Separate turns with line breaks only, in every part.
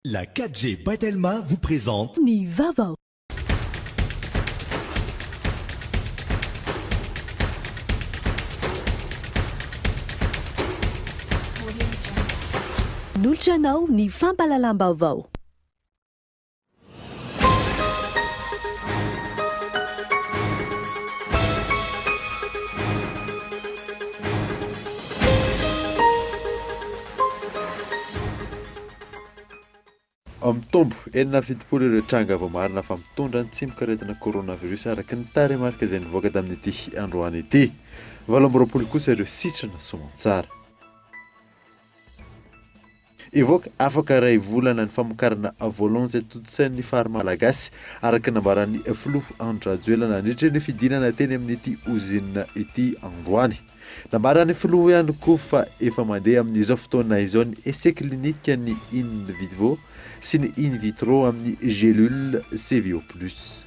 La 4G by Telma vous présente.
Ny vaovao. Manolotra anao ny fampahalalam-baovao.
Mitombo 76 ireo tranga voamarina fa mitondra ny tsimokaretina coronavirus araka ny tarehimarika izay nivoaka tamin'ity androany ity. 28 kosa ireo sitrana soamantsara. Hivoaka afaka iray volana ny famokarana voalohany izay tontosain'ny Pharma Malagasy, araka ny nambaran'ny filoha Andry Rajoelina nandritra ny fidinana teny amin'ity ozinina ity androany. Nambaran'ny filoha ihany koa fa efa mandeha amin'izao fotoana izao ny essai clinique ny in vivo sy ny in vitro amin'ny gélule CVO plus.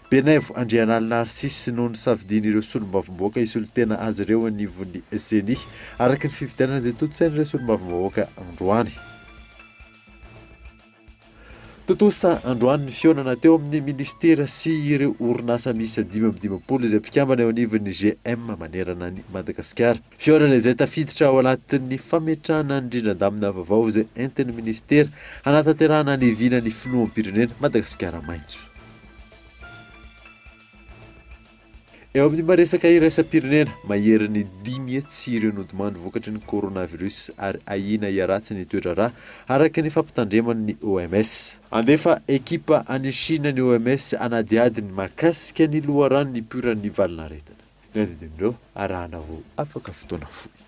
Benaivo Andrianalina Narcisse no nosafidian'ireo solombavambahoaka hisolo tena azy ireo anivon'ny Ceni, araka ny fifidianana izay tontosain'ireo solombavambahoaka androany. Tontosa androany ny fihaonana teo amin'ny minisitera sy ireo orinasa miisa 55 izay mpikambana eo anivon'ny GM manerana an'i Madagasikara. Fihaonana izay tafiditra ao anatin'ny fametrahana ny rindran-damina vaovao izay entin'ny minisitera hanatanterahana ny vinan'ny filoham-pirenena Madagasikara Maitso. Eo amin'ny maresaka iraisam-pirenena, maherin'ny 500 ireo nodimandry vokatry ny coronavirus ary ahiana hiharatsy ny toe-draharaha, araka ny fampitandreman'ny OMS. Handefa ekipa any Shina ny OMS hanadihady ny mahakasika ny loharano nipoiran'ny valanaretina. Ny andinindin'ireo arahana ho afaka fotoana fohy.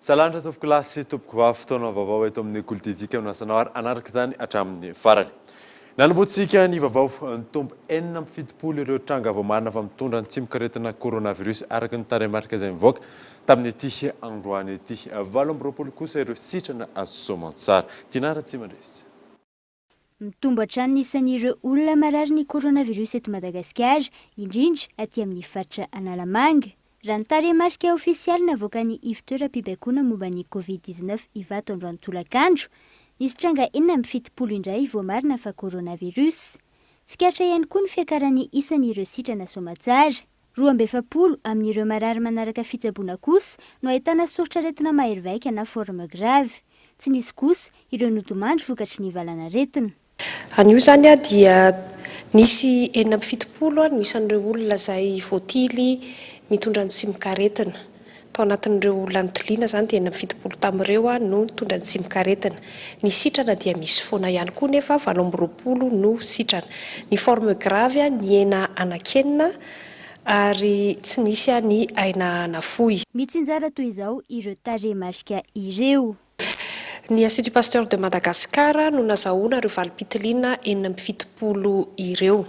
Salanitra tompokolahy sy tompokovavy, fotoana vaovao eto amin'ny Kolo TV ka manasa anao ary hanaraka izany hatramin'ny farany. Nanombohantsika ny vaovao, nitombo 76 ireo tranga voamarina fa mitondra ny tsimokaretina coronavirus araka ny tarehimarika izay nivoaka tamin'ity androany ity. 28 kosa ireo sitrana azo soamantsara. Tinah Ratsimandresy.
Mitombo hatrany ny isan'ireo olona marary ny coronavirus eto Madagasikara, indrindra aty amin'ny faritra Analamanga. Raha ny tarehimarika ofisialy navoakan'ny Ivotoeram-pibaikoana momba ny Covid 19 Ivato androany tolakandro, nisy tranga 76 indray voamarina fa coronavirus. Tsikaritra ihany koa ny fiakaran'ny isan'ireo sitrana soamatsara. 42 amin'ireo marary manaraka fitsaboana kosa no ahitana soritr'aretina mahery vaika na forme grave. Tsy nisy kosa ireo nodimandry vokatry ny valanaretina.
Anio izany dia nisy 76 no isan'ireo olona izay voatily mitondra ny tsimokaretina. Tao anatin'ireo olona nitiliana izany dia 76 tamin'ireo no nitondra ny tsimokaretina. Ny sitrana dia misy foana ihany koa nefa 28 no sitrana. Ny forme grave nihena anankenina ary tsy nisy ny aina nafoy.
Mitsinjara toy izao ireo tarehimarika ireo.
Ny Institut Pasteur de Madagascar no nazahoana ireo valim-pitiliana 76 ireo.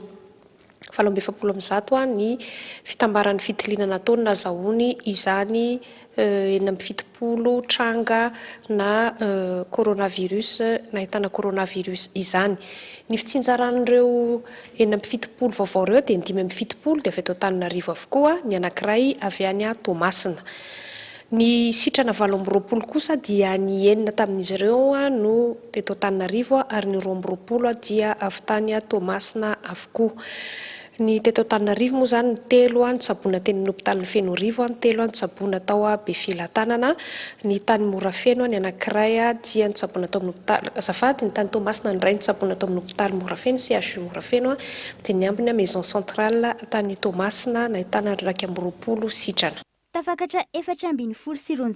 148 ny fitambaran'ny fitiliana nataony nazahoany izany 76 tranga na coronavirus nahitana coronavirus izany. Ny fitsinjaran'ireo 76 vaovao ireo dia ny 75 dia avy eto Antananarivo avokoa, ny anankiray avy any Toamasina. Ny sitrana 28 kosa dia ny enina tamin'izy ireo no teto Antananarivo ary ny 22 dia avy tany Toamasina avokoa. Ny teto Antananarivo moa izany ny telo nitsaboana teny amin'ny hopitalin'i Fenoarivo, ny telo nitsaboana tao Befilatanana, ny tany Morafeno ny anankiray dia nitsaboana tao amin'ny hopitaly, azafady, ny tany Toamasina ny iray nitsaboana tao amin'ny hopitaly Morafeno, CHU Morafeno, dia ny ambiny Maison Centrale tany Toamasina nahitana 21 sitrana.
Tafakatra 2014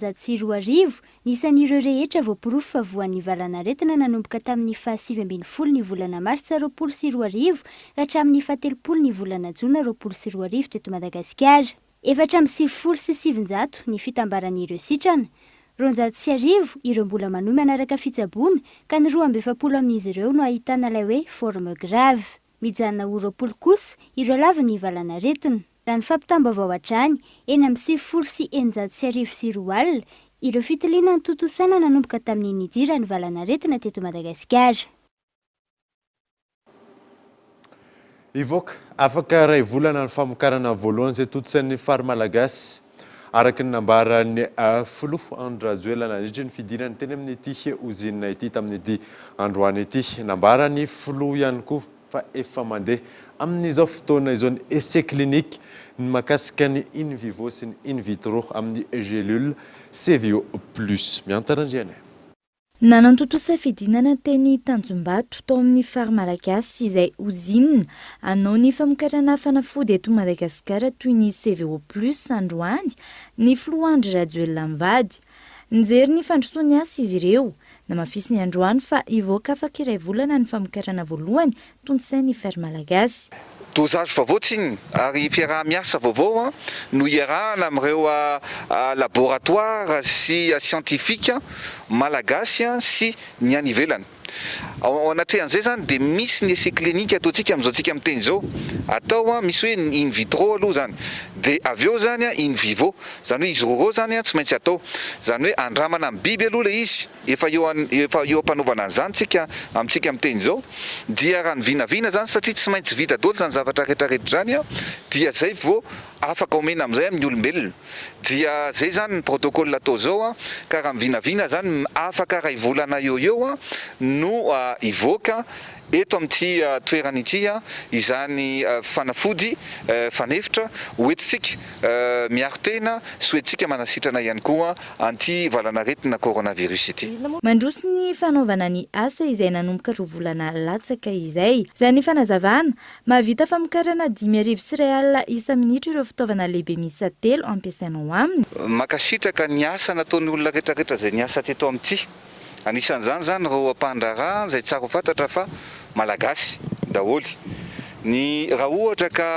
ny isan'ireo rehetra voaporofo fa voan'ny valanaretina nanomboka tamin'ny faha 19 ny volana martsa 2020 ka hatramin'ny faha 30 ny volana jona 2020 teto Madagasikara. 994 ny fitambaran'ireo sitrana. 1200 ireo mbola manohy manaraka fitsaboana ka ny 42 amin'izy ireo no ahitana ilay hoe forme grave. Mijanona ho 20 kosa ireo lavin'ny valanaretina. Raha ny fampitam-baovao hatrany, 1696 alina ireo fitiliana notontosaina nanomboka tamin'ny nidiran'ny valanaretina teto Madagasikara.
Hivoaka afaka iray volana ny famokarana voalohany izay tontosain'ny Fary Malagasy, araka ny nambaran'ny Filoha Andry Rajoelina nandritra ny fidirany teny amin'ity ozinina ity tamin'ity androany ity. Nambaran'ny Filoha ihany koa fa efa mandeha amin'izao fotoana izao ny essai clinique ny mahakasika ny in vivo sy ny in vitro amin'ny gélule Cevio Plus. Miantana Andrianaivo.
Nanantontosa fidinana teny Tanjombato tao amin'ny Fary Malagasy izay ozinina hanao ny famokarana fanafody eto Madagasikara toy ny CVO Plus androany ny filoha Andry Rajoelina mivady. Nijery ny fandrosoan'ny asa izy ireo. Namafisiny androany fa hivoaka afaka iray volana ny famokarana voalohany tontosain'ny Fary Malagasy.
Dosage vaovao tsinona ary fiaraha-miasa vaovao no iarahana amin'ireo laboratoires sy scientifiques malagasy sy ny any ivelany. Ao anatrehan'izay izany dia misy ny essai clinique ataontsika amin'izao tsika miteny izao. Atao misy hoe in vitro aloha izany dia avy eo izany in vivo. Izany hoe izy roa ireo izany tsy maintsy atao. Izany hoe andramana amin'ny biby aloha ilay izy. Efa eo an, efa eo am-panaovana an'izany tsika amintsika miteny izao, dia raha ny vinavina izany satria tsy maintsy vita daholo izany zavatra rehetra rehetra izany an, dia izay vao afaka omena amin'izay amin'ny olombelona. Dia izay izany ny protocole atao izao an, ka raha ny vinavina izany afaka iray volana eo eo an no hivoaka eto amin'ity toerana ity izany fanafody fanefitra hoentintsika miaro tena sy hoentintsika manasitrana ihany koa an'ity valanaretina coronavirus ity.
Mandroso ny fanaovana ny asa izay nanomboka roa volana latsaka izay. Raha ny fanazavana, mahavita famokarana 1500 isa-minitra ireo fitaovana lehibe miisa telo ampiasaina ao aminy.
Mankasitraka ny asa nataon'ny olona rehetrarehetra izay niasa teto amin'ity. Anisan'izany izany ireo mpandraharaha izay tsara ho fantatra fa Malagasy daholo. Ny raha ohatra ka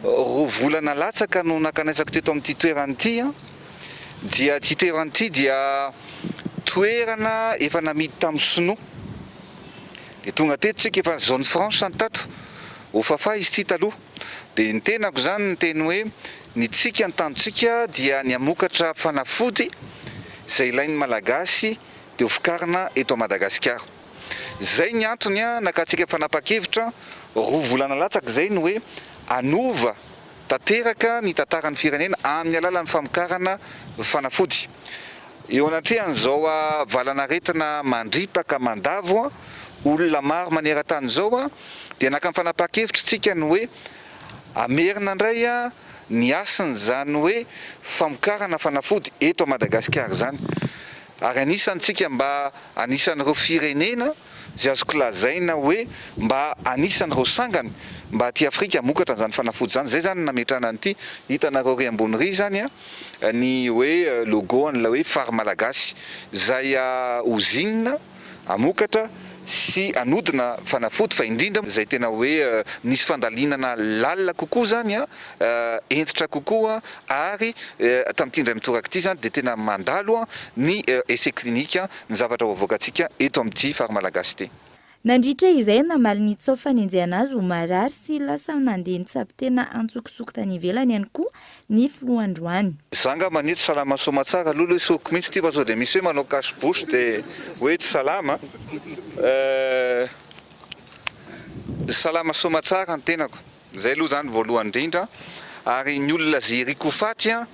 roa volana latsaka no nankanesako teto amin'ity toerana ity dia ity toerana ity dia toerana efa namidy tamin'ny sinoa. Dia tonga teto tsika efa zone franche ny tato, Ofafa izy ity taloha. Dia ny tenako izany niteny hoe ny tsika ny tanjontsika dia ny hamokatra fanafody izay ilain'ny Malagasy dia hovokarina eto Madagasikara. Izay ny antony nakantsika fanapahan-kevitra roa volana latsaka izay ny hoe hanova tanteraka ny tantaran'ny firenena amin'ny alalan'ny famokarana fanafody. Eo anatrehan'izao valan'aretina mandripaka mandavo olona maro maneran-tany izao dia naka ny fanapahan-kevitra isika ny hoe hamerina indray ny hasin'izany hoe famokarana fanafody eto Madagasikara izany ary anisantsika mba anisan'ireo firenena izay azoko lazaina hoe mba anisan'ireo sangany mba aty Afrika hamokatra an'izany fanafody izany. Izay izany no nametrahana an'ity. Hitanareo ery ambony ery izany ny hoe logo an'ilay hoe Fary Malagasy izay ozinina hamokatra sy hanodina fanafody fa indrindra izay tena hoe nisy fandalinana lalina kokoa izany, hentitra kokoa ary tamin'ity indray mitoraka ity izany dia tena mandalo ny essai clinique ny zavatra ho avoakantsika eto amin'ity fary malagasy ity.
Nandritra izay, namaly ny tsaho fanenjehana azy ho marary sy lasa nandeha nitsabo tena antsokosoko tany ivelany ihany koa ny filoha androany.
Za ngamba anie tsy salama soamatsara aloha le soroko mihitsy ity fa sao dia misy hoe manao cache bouche dia hoe tsy salama eh. Salama soamatsara ny tenako. Zay aloha zany voalohany indrindra ary ny olona ze iriko ho faty an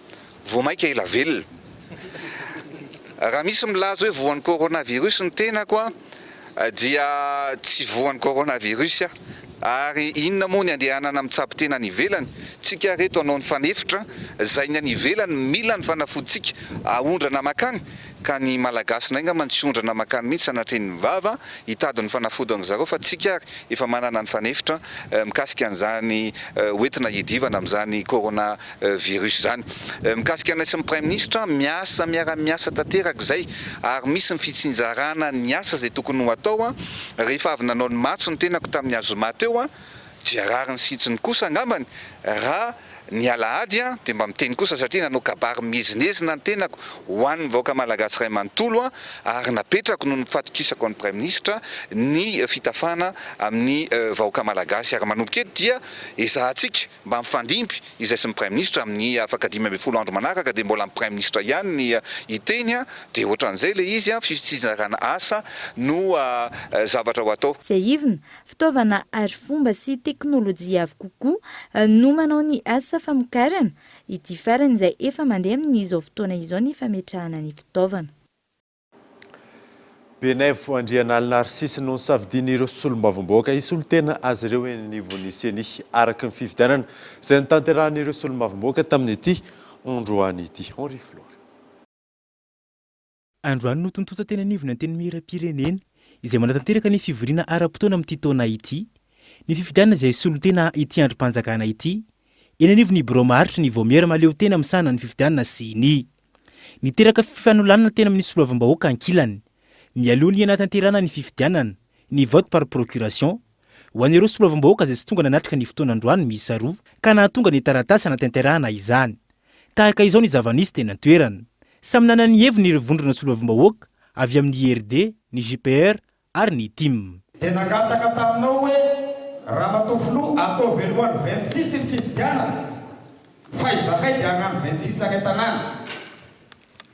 vao maika ela velona. Raha misy milaza hoe voan'ny coronavirus ny tenako an dia tsy voan'ny coronavirus aho. Ary inona moa ny andehanana mitsabo tena any ivelany? Tsika reto hanao ny fanefitra zay ny any ivelany mila ny fanafodintsika aondrana makany Ka ny Malagasy indray angamba no tsy hondrana mankany mihitsy sanatria ny vava hitady ny fanafody an zareo fa tsika ary efa manana ny fanefitra mikasika an'izany hoentina hiadivana amin'izany corona virus izany. Mikasika anay sy ny Praiminisitra, miasa miara miasa tanteraka izay ary misy ny fitsinjarana ny asa izay tokony ho atao rehefa avy nanao ny matso ny tenako tamin'ny azoma teo dia rariny sy hitsiny kosa angambany raha. Ny alahady dia mba miteny kosa satria nanao kabary miezinezina ny tenako ho an'ny vahoaka malagasy iray manontolo ary napetrako noho ny fatokisako an'ny Praiminisitra ny fitafana amin'ny vahoaka malagasy ary manomboka eto dia ezahantsika mba mifandimby izay sy ny Praiminisitra amin'ny afaka 15 andro manaraka dia mbola ny Praiminisitra ihany ny hiteny dia ohatran'izay ilay izy fitsinjarana asa no zavatra ho atao.
Tsiahivina, fitaovana arifomba sy teknolojia avo kokoa no manao ny asa famokarana, ity farany izay efa mandeha amin'izao fotoana izao ny fametrahana ny fitaovana.
Benaivo Andrianalina Narcisse no nosafidian'ireo solombavambahoaka hisolo tena azy ireo eny anivon'ny Ceni, araka ny fifidianana izay notanterahin'ireo solombavambahoaka tamin'ity androany ity. Henri Flore.
Androany no tontosa teny anivon'ny Antenimierampirenena, izay manatanteraka ny fivoriana ara-potoana amin'ity taona ity, ny fifidianana izay hisolo tena ity andrim-panjakana ity, eny anivon'ny birao maharitry ny Vaomiera mahaleotena misahana ny fifidianana Ceni. Niteraka fifanolanana teny amin'ny solombavambahoaka ankilany, mialoha ny hanatanterahana ny fifidianana, ny vote par procuration, ho an'ireo solombavambahoaka izay tsy tonga nanatrika ny fotoana androany miisa roa, ka nahatonga ny taratasy hanatanterahana izany. Tahaka izao ny zava-nisy teny an-toerana. Samy nanana ny heviny ireo vondrona solombavambahoaka avy amin'ny IRD, ny JPR ary ny tim.
Dia nangataka taminao hoe, Ramatoa Filoha, ataovy alohan'ny 26 ny fifidianana, fa izahay dia hagnano 26 any an-tanàna.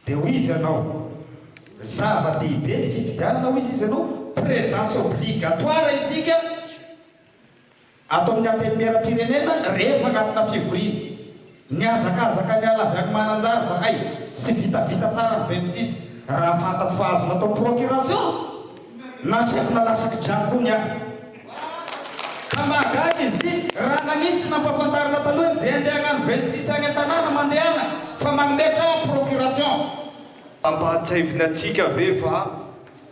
Dia hoy izy ianao, zava-dehibe ny fifidianana hoy izy ianao, présence obligatoire isika, Ato amin'ny Antenimierampirenena rehefa anatina fivoriana. Nihazakazaka niala avy any Mananjary zahay sy vitavita tsara ny 26 raha fantako fa azo natao procuration nasaiko nalasaky dra koa ny ahy. Ka mahagaga izy ity raha nagnino tsy nampafantarina taloha hoe ze andeha hagnano 26 agny an-tanàna mandehana fa magnometra procuration.
Ampahatsiahivina antsika ve fa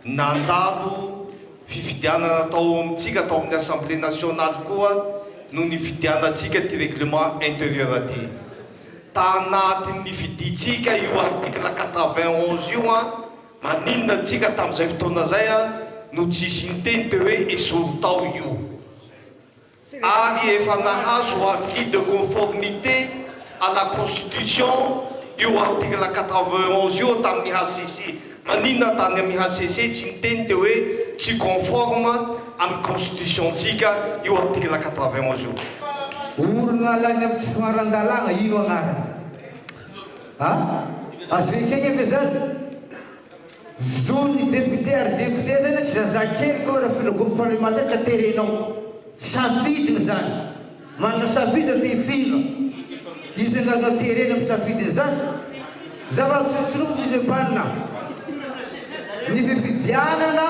Nandalo fifidianana tao amintsika tao amin'ny Assemblée nationale koa no nifidianantsika ity règlement intérieur ity. Tanatin'ny nifidintsika io article 91 io an, maninona antsika tamin'izay fotoana izay an no tsisy niteny teo hoe esory tao io. Ary efa nahazo avis de conformité à la constitution io article 91 io tamin'ny hcc. Maninona tany amin'ny hcc tsy niteny teo hoe tsy conforme amin'ny constitution-tsika io article 91 io.
Olona lany amin'ny tsy faharan-dalàna, ino agnarany? A? Azo ekegna ve zany? Zon'ny député ary député zany tsy zazakely koa raha filoha groupe parlementaire ka terenao. Safidiny zany. Manana safidy raha te hifindra. Iza no azonao terena amin'ny safidiny zany? Zavatra tsotsotra fotsiny izy hoe mpanina. Ny fifidianana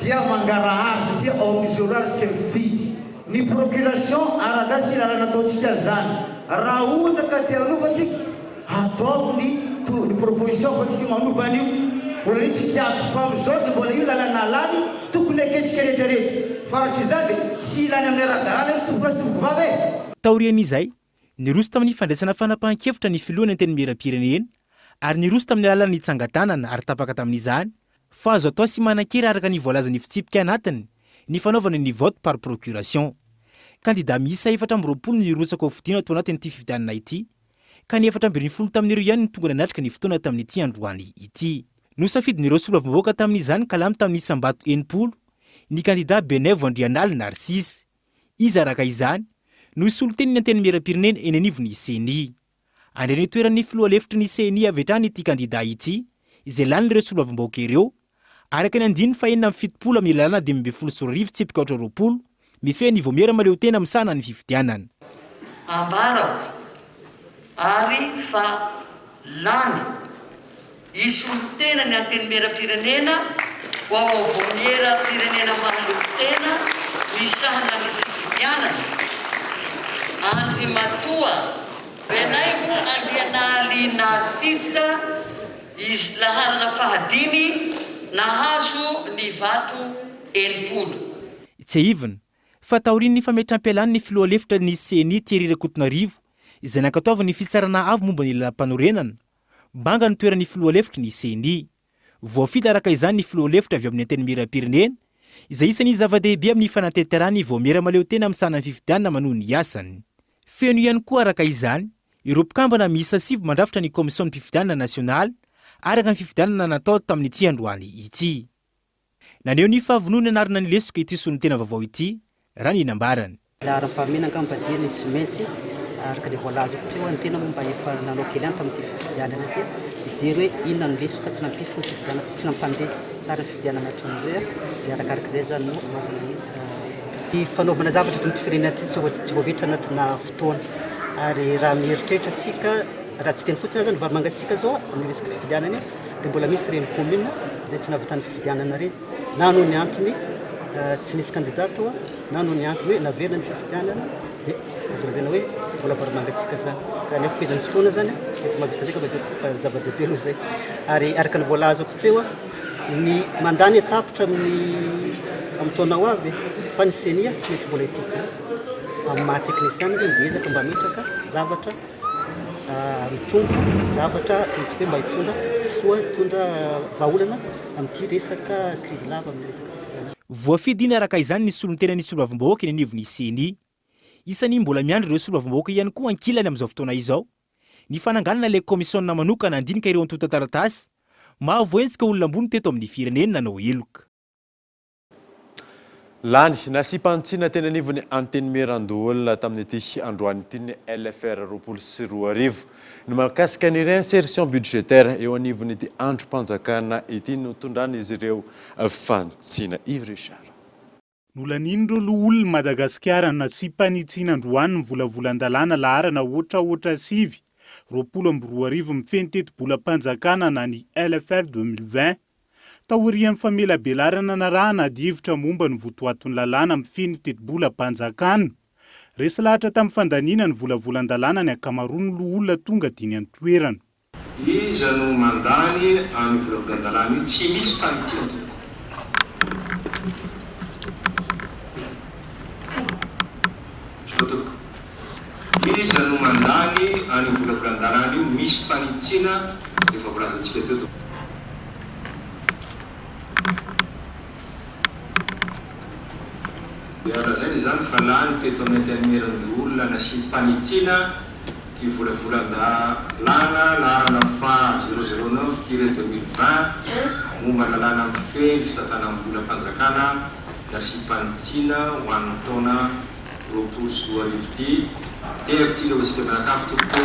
dia mangarahara satria ao amin'ny isoloir isika mifidy. Ny procuration ara-dalàna sy lalàna ataontsika zany. Raha ohatra ka te hanova tsika, ataovy ny ny proposition fa tsika manova an'io. Mbola io tsy kiato. Fa amin'izao dia mbola io lalàna lany tokony ekentsika rehetra rehetra. Fa raha tsy izany dia tsy lany amin'ny ara-dalàna io ry tompokolahy sy tompokovavy e!
Taorian'izay, niroso tamin'ny fandraisana fanapahan-kevitra ny filohan'ny Antenimierampirenena ary niroso tamin'ny alalan'ny tsangan-tanana ary tapaka tamin'izany fa azo atao sy manan-kery araka ny voalazan'ny fitsipika anatiny ny fanaovana ny vote par procuration. Kandida miisa 24 no nirotsaka ho fidiana tao anatin'ity fifidianana ity ka ny 14 tamin'ireo ihany no tonga nanatrika ny fotoana tamin'ity androany ity. Nosafidin'ireo solombavambahoaka tamin'izany ka lany tamin'ny isam-bato 60 ny kandida Benaivo Andrianaly Narcisse. Izy araka izany no hisolo teny ny Antenimierampirenena eny anivon'ny Ceni. Handray ny toeran'ny filoha lefitry ny Ceni avy hatrany ity kandida ity, izay lanin'ireo solombavambahoaka ireo, araka ny andininy faha-76 amin'ny lalàna 2015 tsipika aotra 20, mifehy ny Vaomiera mahaleotena misahana ny fifidianana.
Ambarako ary fa lany hisolo tena ny Antenimierampirenena ho ao amin'ny Vaomieram-pirenena mahaleotena misahana ny fifidianana, Andriamatoa Benaivo Andrianaly Narcisse, izy laharana fahadimy nahazo ny vato 60.
Tsiahivina fa taorian'ny fametraham-pialan'ny filoha lefitra ny Ceni Thierry Rakotonarivo izay nankatoavin'ny Fitsarana Avo momba ny Lalàmpanorenana, Banga ny toeran'ny filoha lefitry ny Ceni. Voafidy araka izany ny filoha lefitra avy amin'ny Antenimierampirenena, izay isan'ny zava-dehibe amin'ny fanatanterahana ny vaomiera mahaleotena misahana ny fifidianana manohy ny asany. Feno ihany koa araka izany ireo mpikambana miisa sivy mandrafitra ny kaomisionim-pifidianana nasionaly araka ny fifidianana natao tamin'ity androany ity. Naneho ny fahavononany hanarina ny lesoka ity solontena vaovao ity, raha ny nambarany.
Laharam-pahamehana angamba dia ny tsy maintsy, araka ilay voalazako teo, ny tena moa mba efa nanao kely ihany tamin'ity fifidianana ity, hijery hoe inona no lesoka tsy nampisy ny fifidianana, tsy nampandeha tsara ny fifidianana hatramin'izay, dia arakarak'izay izany no hanaovana ny ny fanaovana zavatra eto amin'ity firenena ity tsy voavetra anatina fotoana. Ary raha mieritreritra isika, raha tsy teny fotsiny aza ny vary mangatsiaka izao amin'ny resaka fifidianana io, dia mbola misy ireny commune izay tsy nahavitana fifidianana ireny, na noho ny antony tsy nisy candidat tao, na noho ny antony hoe naverina ny fifidianana, dia azo lazaina hoe mbola vary mangatsiaka izany. Raha ny hafehezan'ny fotoana izany, efa mahavita an'izay angamba heveriko fa zava-dehibe aloha izay. Ary araka ny voalazako teo, ny mandat anie tapitra amin'ny amin'ny taona ho avy fa ny ceni tsy maintsy mbola hitovy ihany. Amin'ny maha teknisiana zany dia ezaka mba hametraka zavatra mitombina, zavatra ataontsika hoe mba hitondra soa, hitondra vahaolana amin'ity resaka krizy lava amin'ny resaka fifidianana.
Voafidy iny araka izany ny solontenan'ny solombavambahoaka eny anivon'ny ceni. Isan'ny mbola miandry ireo solombavambahoaka ihany koa ankilany amin'izao fotoana izao ny fananganana ilay kaomisiona manokana handinika ireo antontan-taratasy mahavoahenjika olona ambony teto amin'ny firenena nanao heloka.
Lany nasiam-panitsiana teny anivon'ny Antenimierandoholona tamin'ity androany ity ny LFR 2020. Ny mahakasika ny réinsertion budgétaire eo anivon'ity andrim-panjakana ity no tondran'izy ireo fanitsiana. Yves Richard.
Nolanian'ireo loholon'i Madagasikara nasiam-panitsiana androany ny volavolan-dalàna laharana otraotra 29 20 mifehy ny tetibolam-panjakana na ny LFR 2020. Taorian'ny famelabelarana narahana adihevitra momba ny votoatin'ny lalàna mifehy ny tetibolam-panjakana, resy lahatra tamin'ny fandaniana ny volavolan-dalàna ny ankamaroan'ny loholona tonga diny an-toerana.
Iza no mandany an'io volavolan-dalàna io tsy misy fanitsiana tompoko? Zao tompoko. Iza no mandany an'io volavolan-dalàna io misy fanitsiana efa voalazantsika teo tompoko? Dia lazaina izany fa lany teto amin'ny Antenimierandoholona nasiam-panitsiana ity volavolan-dalàna laharana faha zéro zéro neuf tiret 2020 momba ny lalàna mifehy ny fitantanam-bolam-panjakana nasiam-panitsiana ho an'ny taona 2020 ity. Tehaka tsika ho isika mianakavy tompoko.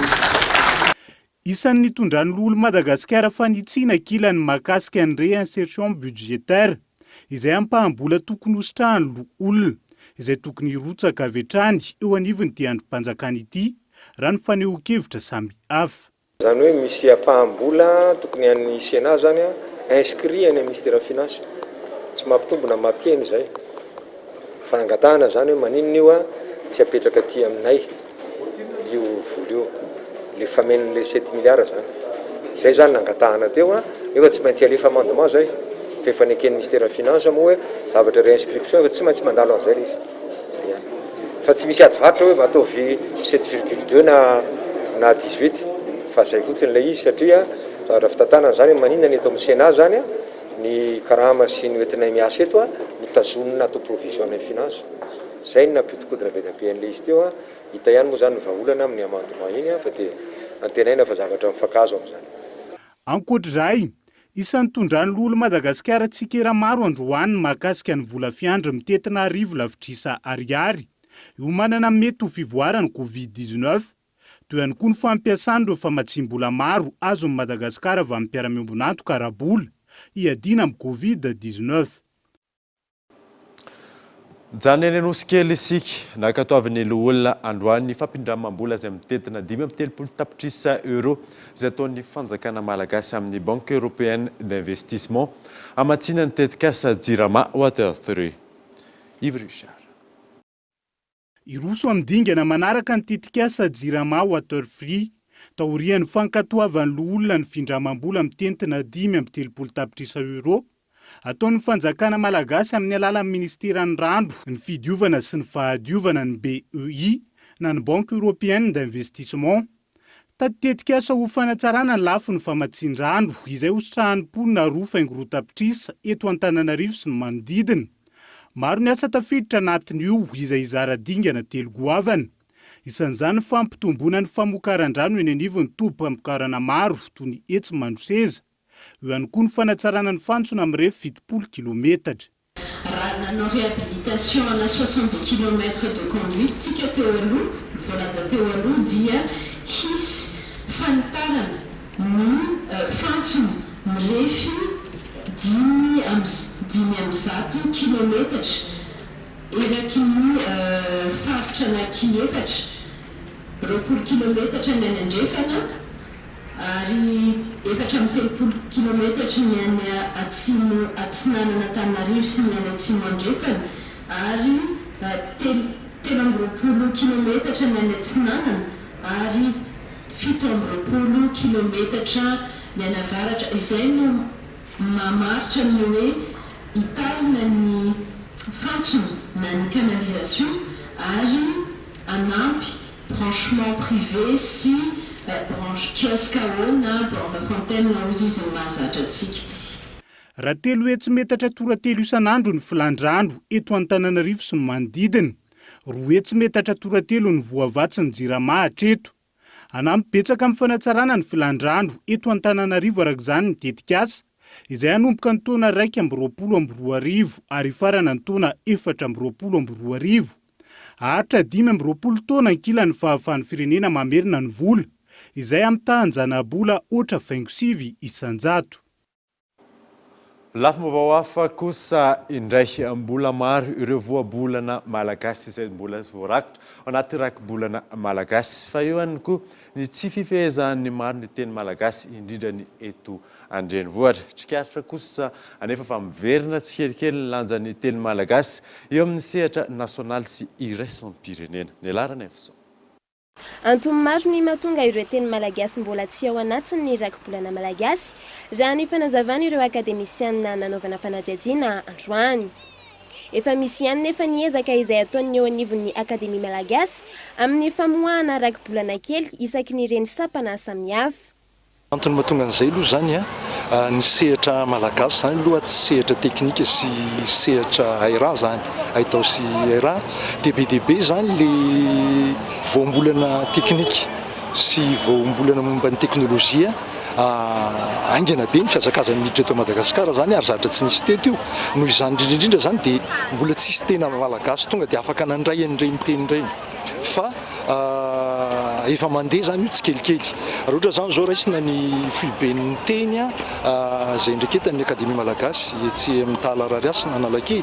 Isan'ny nitondran'ny loholon'i Madagasikara fanitsiana ankilany mahakasika ny réinsertion budgétaire, izay ampaham-bola tokony hositrahan'ny loholona, izay tokony hirotsaka avy hatrany eo anivon'ity andrim-panjakana ity, raha ny fanehoan-kevitra samy hafa.
Izany hoe misy ampaham-bola tokony an'ny Sénat izany inscrit any amin'ny Minisiteran'ny Finances. Tsy mampitombo na mampihena izay. Fanangatahana izany hoe maninona io tsy apetraka aty aminay. io vola io, le famenon'le sept milliards zany, zay zany nangatahana teo an, nefa tsy maintsy alefa amendement zay, fa efa neken'ny ministère ny finance moa hoe zavatra réinscription efa tsy maintsy mandalo an'izay le izy, zay ihany, fa tsy misy ady varotra hoe mba ataovy sept virgule deux na na dix huit, fa zay fotsiny le izy satria zavatra fitantanana zany, maninona ny eto amin'ny sénat zany an, ny karama sy ny hoentinay miasa eto an, no tazonina atao provision any amin'ny finance. Zay no nampiodikodina be dia be an'ilay izy teo an! Hita ihany moa zany ny vahaolana amin'ny amendement iny an, fa dia antenaina fa zavatra mifankahazo amin'izany.
Ankoatr'izay, isan'ny tondran'ny loholon'i Madagasikara tsikera maro androany ny mahakasika ny vola fiandry mitentina arivo lavitrisa ariary hiomanana amin'ny mety ho fivoaran'ny Covid 19, toy ihany koa ny fampiasana ireo famatsiam-bola maro azon'i Madagasikara avy amin'ny mpiara-miombon'antoka ara-bola hiadiana amin'ny Covid 19.
Mijanona eny Anosikely isika. Nankatoavin'ny loholona androany ny fampindramam-bola izay mitentina 35 tapitrisa euros izay ataon'ny fanjakana malagasy amin'ny Banque Européenne d'Investissement hamatsiana ny tetikasa Jirama Water Three. Yves Richard.
Hiroso amin'ny dingana manaraka ny tetikasa Jirama Water Free, taorian'ny fankatoavan'ny loholona ny findramam-bola mitentina 35 tapitrisa euros, ataon'ny fanjakana malagasy amin'ny alalan'ny minisiteran'ny Rano, ny Fidiovana sy ny Fahadiovana, ny BEI, na ny Banque Européenne d'Investissement. Tetikasa ho fanatsarana ny lafiny famatsian-drano izay hositrahan'ny mponina 2,2 tapitrisa eto Antananarivo sy ny manodidina. Maro ny asa tafiditra anatin'io izay hizara dingana telo goavana. Isan'izany ny fampitomboana ny famokaran-drano eny anivon'ny tobim-pamokarana maro toy ny etsy Mandroseza. Eo ihany koa ny fanatsarana ny fantsona mirefy 70 kilometatra.
Raha nanao réhabilitation ana 70 kilomètres de conduite tsika teo aloha, ny voalaza teo aloha dia hisy fanitarana ny fantsona mirefy 105 kilometatra eraky ny faritra anaky efatra, 20 kilometatra ny any andrefana, ary 34 kilometatry ny any atsimo atsinanan'Antananarivo sy ny any atsimo andrefana ary telo 23 kilometatra ny any atsinanana ary 27 kilometatra ny any avaratra. Izay no mamaritra ny hoe hitarina ny fantsona na ny canalisation ary hanampy branchement privé sy branche kiosque haut na borne fontaine hozy izy ny mahazatra antsika.
Raha 300 metatra toratelo isan'andro ny filan-drano eto Antananarivo sy ny manodidina, 200 metatra toratelo ny voavatsin'ny Jirama hatreto. Hanampy betsaka amin'ny fanatsarana ny filan-drano eto Antananarivo araka izany ny tetikasa, izay hanomboka ny taona 2021 ary hifarana ny taona 2024. Haharitra 25 taona ankilan'ny fahafahan'ny firenena mamerina ny vola, izay amin'ny tahan-janabola ohatra faingo 9%.
Lafim-baovao hafa kosa indray, mbola maro ireo voabolana malagasy izay mbola voarakitra ao anaty rakibolana malagasy. Fa eo ihany koa ny tsy fifehezan'ny maro ny teny malagasy, indrindra ny eto an-drenivohitra. Tsikaritra kosa anefa fa miverina tsikelikely ny lanjan'ny teny malagasy eo amin'ny sehatra nasionaly sy iraisam-pirenena. Ny laharana Efson.
Antony maro ny mahatonga ireo teny malagasy mbola tsy ao anatin'ny rakibolana malagasy, raha ny fanazavan'ireo akademisianina nanaovana fanadihadiana androany. Efa misy ihany nefa ny ezaka izay ataon'ny eo anivon'ny Akademia Malagasy amin'ny famoahana rakibolana kely isaky ny reny sampana samihafa.
Antony mahatonga an'izay aloha izany an, ny sehatra malagasy izany aloha tsy sehatra teknika sy sehatra hairaha izany, haitao sy hairaha, dia be dia be izany le voambolana teknika sy voambolana momba ny teknolojia haingana be ny fihazakazany miditra eto Madagasikara izany ary zavatra tsy nisy teto io, noho izany indrindra indrindra izany dia mbola tsisy tena malagasy tonga dia afaka nandray an'ireny teny ireny fa Efa mandeha izany io tsikelikely. Raha ohatra izany izao raisina ny foiben'ny teny izay indreketan'ny Akademia Malagasy etsy amin'ny Tahala Rarihasina Analakely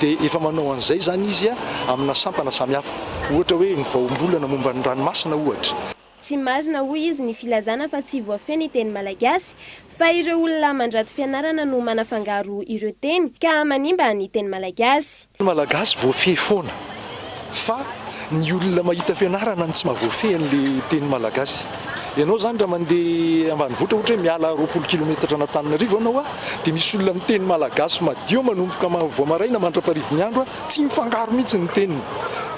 dia efa manao an'izay izany izy amina sampana samihafa. Ohatra hoe ny vaombolana momba ny ranomasina ohatra.
Tsy marina hoy izy ny filazana fa tsy voafehy ny teny malagasy fa ireo olona mandrato fianarana no manafangaro ireo teny ka manimba ny teny malagasy.
Ny Malagasy voafehy foana fa ny olona mahita fianarana no tsy mahavoafehy an'le teny malagasy. Ianao zany raha mandeha ambanivohitra ohatra hoe miala 20 kilometatra an'Antananarivo ianao dia misy olona miteny malagasy madio manomboka vao maraina mandra-parivin'ny andro tsy mifangaro mihitsy ny teniny.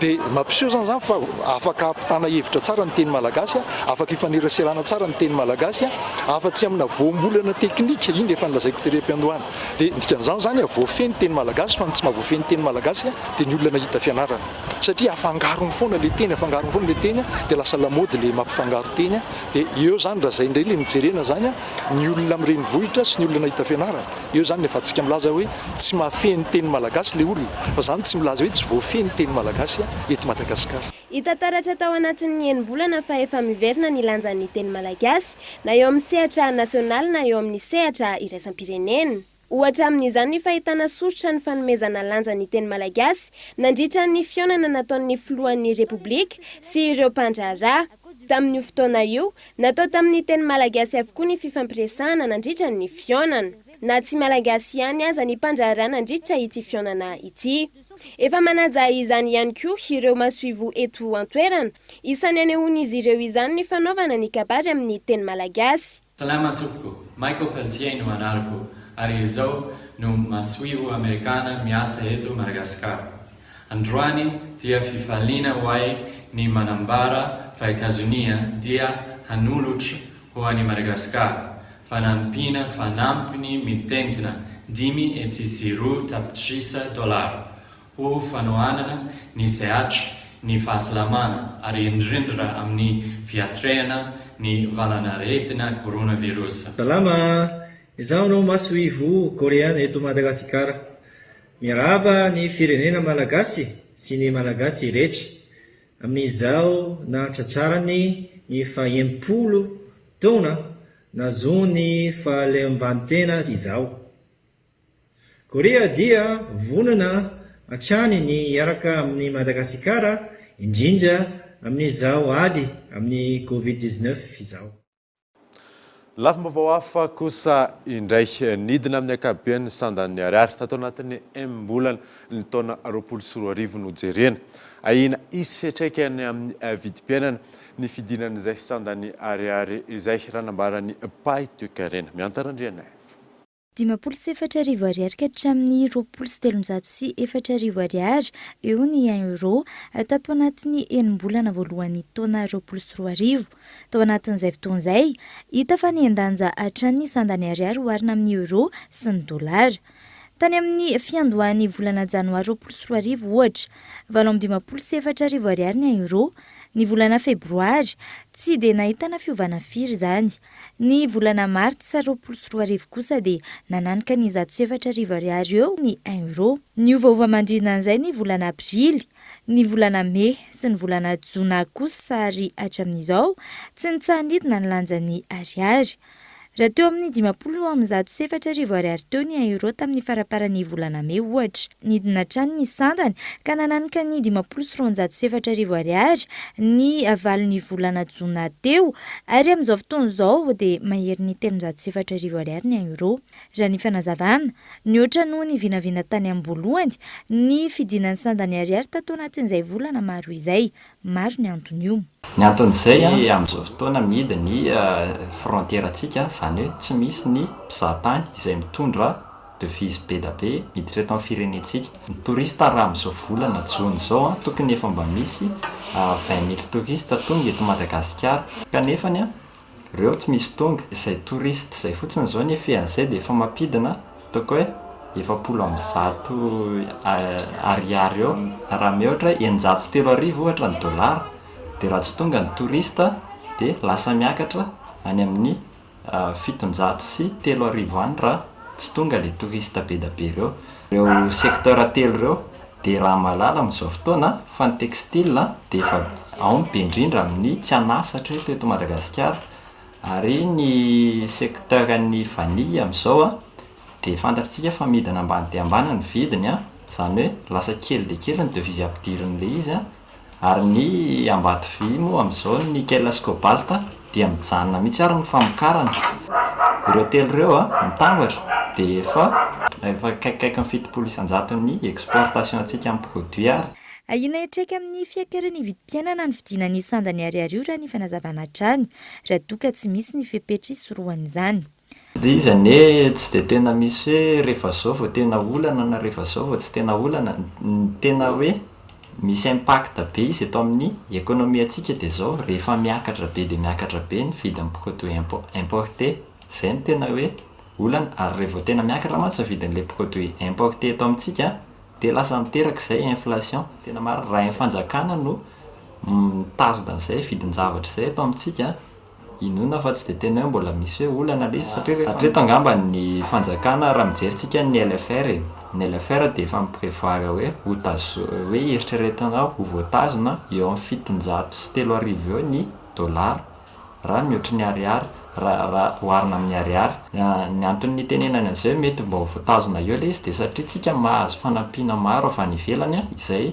Dia mampiseho zany zany fa afaka ampitana hevitra tsara ny teny malagasy, afaka ifaneraserana tsara ny teny malagasy afa-tsy amina voambolana teknika, iny efa nolazaiko tery am-piandohana. Dia ny dikan'izany izany voafehy ny teny malagasy fa ny tsy mahavoafehy ny teny malagasy dia ny olona nahita fianarana. Satria afangarony foana ilay teny, afangarony foana ilay teny dia lasa lamaody ilay mampifangaro teny. Dia eo izany raha izay indray ilay nojerena izany, ny olona amin'ny renivohitra sy ny olona nahita fianarana, eo izany ny afahantsika milaza hoe tsy mahafehy ny teny malagasy ilay olona, fa izany tsy milaza hoe tsy voafehy ny teny malagasy eto Madagasikara.
Hita taratra tao anatin'ny enim-bolana fa efa miverina ny lanjan'ny teny malagasy, na eo amin'ny sehatra nasionaly na eo amin'ny sehatra iraisam-pirenena. Ohatra amin'izany ny fahitana soritra ny fanomezana lanja ny teny malagasy nandritra ny fihaonana nataon'ny filohan'ny Repoblika sy ireo mpandraharaha. Tamin'io fotoana io, natao tamin'ny teny malagasy avokoa ny fifampiresahana nandritra ny fihaonana. Na tsy malagasy ihany aza ny mpandraharaha nandritra ity fihaonana ity. Efa manaja izany ihany koa ireo masoivoho eto an-toerana. Isan'ny anehoan'izy ireo izany ny fanaovana ny kabary amin'ny teny malagasy.
Salama tompoko, Michael Pelletier no anarako ary izao no masoivoho amerikana miasa eto Madagasikara. Androany dia fifaliana ho ahy ny manambara fa Etazonia dia hanolotra ho an'i Madagasikara fanampiana fanampiny mitentina 502 tapitrisa dolara ho fanohanana ny sehatry ny fahasalamana ary indrindra amin'ny fiatrehana ny valanaretina coronavirus.
Salama a! Izaho no masoivoho Koreana eto Madagasikara. Miarahaba ny firenena Malagasy sy ny Malagasy rehetra amin'izao nahatratrarany ny faha-60 taona nahazoany fahaleovantena izao. Korea dia vonona hatrany ny hiaraka amin'i Madagasikara indrindra amin'izao ady amin'ny Covid 19 izao.
Lafim-baovao hafa kosa indray, nidina amin'ny ankapobeny ny sandan'ny ariary tato anatin'ny enim-bolana ny taona 2020 no jerena. Ahiana hisy fiantraikany amin'ny vidim-piainana ny fidinan'izay sandan'ny ariary izay, raha nambaran'ny mpahay toekarena. Mihanta Randrianaivo.
4050 ariary ka hatramin'ny 4020 ariary eo ny un euro tato anatin'ny enim-bolana voalohan'ny taona 2020. Tao anatin'izay fotoana izay, hita fa nihen-danja hatrany ny sandan'ny ariary oharina amin'ny euro sy ny dolara. Tany amin'ny fiandohan'ny volana janoary 2020 ohatra, 4058 ariary ny un euro. Ny volana febroary, tsy dia nahitana fiovana firy izany. Ny volana martsa 2020 kosa dia nananika ny 104 ariary eo ny un euro. Niovaova manodidina an'izay ny volana aprily, ny volana mey sy ny volana jona kosa ary hatramin'izao tsy nitsaha-nidina ny lanjan'ny ariary. Raha teo amin'ny 4050 ariary teo ny un euro tamin'ny faramparan'ny volana mey ohatra, nidina hatrany ny sandany ka nananika ny 250 ariary ny valon'ny volana jona teo ary amin'izao fotoana izao dia maherin'ny 304 ariary ny un euro. Raha ny fanazavana, nihoatra noho ny vinavina tany am-boalohany ny fidinan'ny sandan'ny ariary tato anatin'izay volana maro izay. Maro ny anton'io.
Ny anton'izay, amin'izao fotoana mihidy ny frontière-ntsika, izany hoe tsy misy ny mpizahatany izay mitondra devise be da be miditra eto amin'ny firenentsika. Ny touriste raha amin'izao volana jona izao tokony efa mba misy 20 mille touristes tonga eto Madagasikara kanefany Reo tsy misy tonga. Izay touriste izay fotsiny izao ny effet an'izay dia efa mampidina ataoko hoe 140 ariary eo. Raha mihoatra 3600 ohatra ny dollar dia raha tsy tonga ny touriste dia lasa miakatra any amin'ny 3700 any raha tsy tonga ilay touriste be dia be ireo. Ireo secteur telo ireo dia raha mahalala amin'izao fotoana fa ny textile dia efa ao ny be indrindra amin'ny tsy an'asa hatreto eto Madagasikara ary ny secteur ny vanille amin'izao dia fantatritsika fa midina ambany dia ambany ny vidiny izany hoe lasa kely dia kely ny devise ampidirin'ilay izy Ary ny Ambatovy moa amin'izao ny nickel sy cobalt dia mijanona mihitsy ary ny famokarana. Ireo telo ireo mitambatra dia efa efa akaikikaiky ny 70% ny exportation antsika amin'ny produit ary.
Ahiana hiantraika amin'ny fiakaran'ny vidim-piainana ny fidinan'ny sandan'ny ariary io raha ny fanazavana hatrany, raha toa ka tsy misy ny fepetra hisorohana izany.
Ilay izy anie tsy dia tena misy hoe rehefa izao vao tena olana na rehefa izao vao tsy tena olana, ny tena hoe misy impact be izy eto amin'ny économie-ntsika dia izao, rehefa miakatra be dia miakatra be ny vidin'ny produit importé, izay no tena hoe olana, ary rehefa vao tena miakatra mantsy ny vidin'ilay produit importé eto amintsika dia lasa miteraka izay inflation, tena marina, raha ny fanjakana no mitazona an'izay vidin-javatra izay eto amintsika Inoana fa tsy dia tena hoe mbola misy hoe olana ilay izy satria rehefa hatreto angamba ny fanjakana raha mijery tsika ny LFR e, ny LFR dia efa mi-prevoir hoe ho tazo- hoe eritreretina ho voatazona eo amin'ny 3700 eo ny dolara raha mihoatry ny ariary raha raha oharina amin'ny ariary. Ny antony nitenenany an'izay hoe mety mba ho voatazona eo ilay izy dia satria tsika mahazo fanampiana maro avy any ivelany izay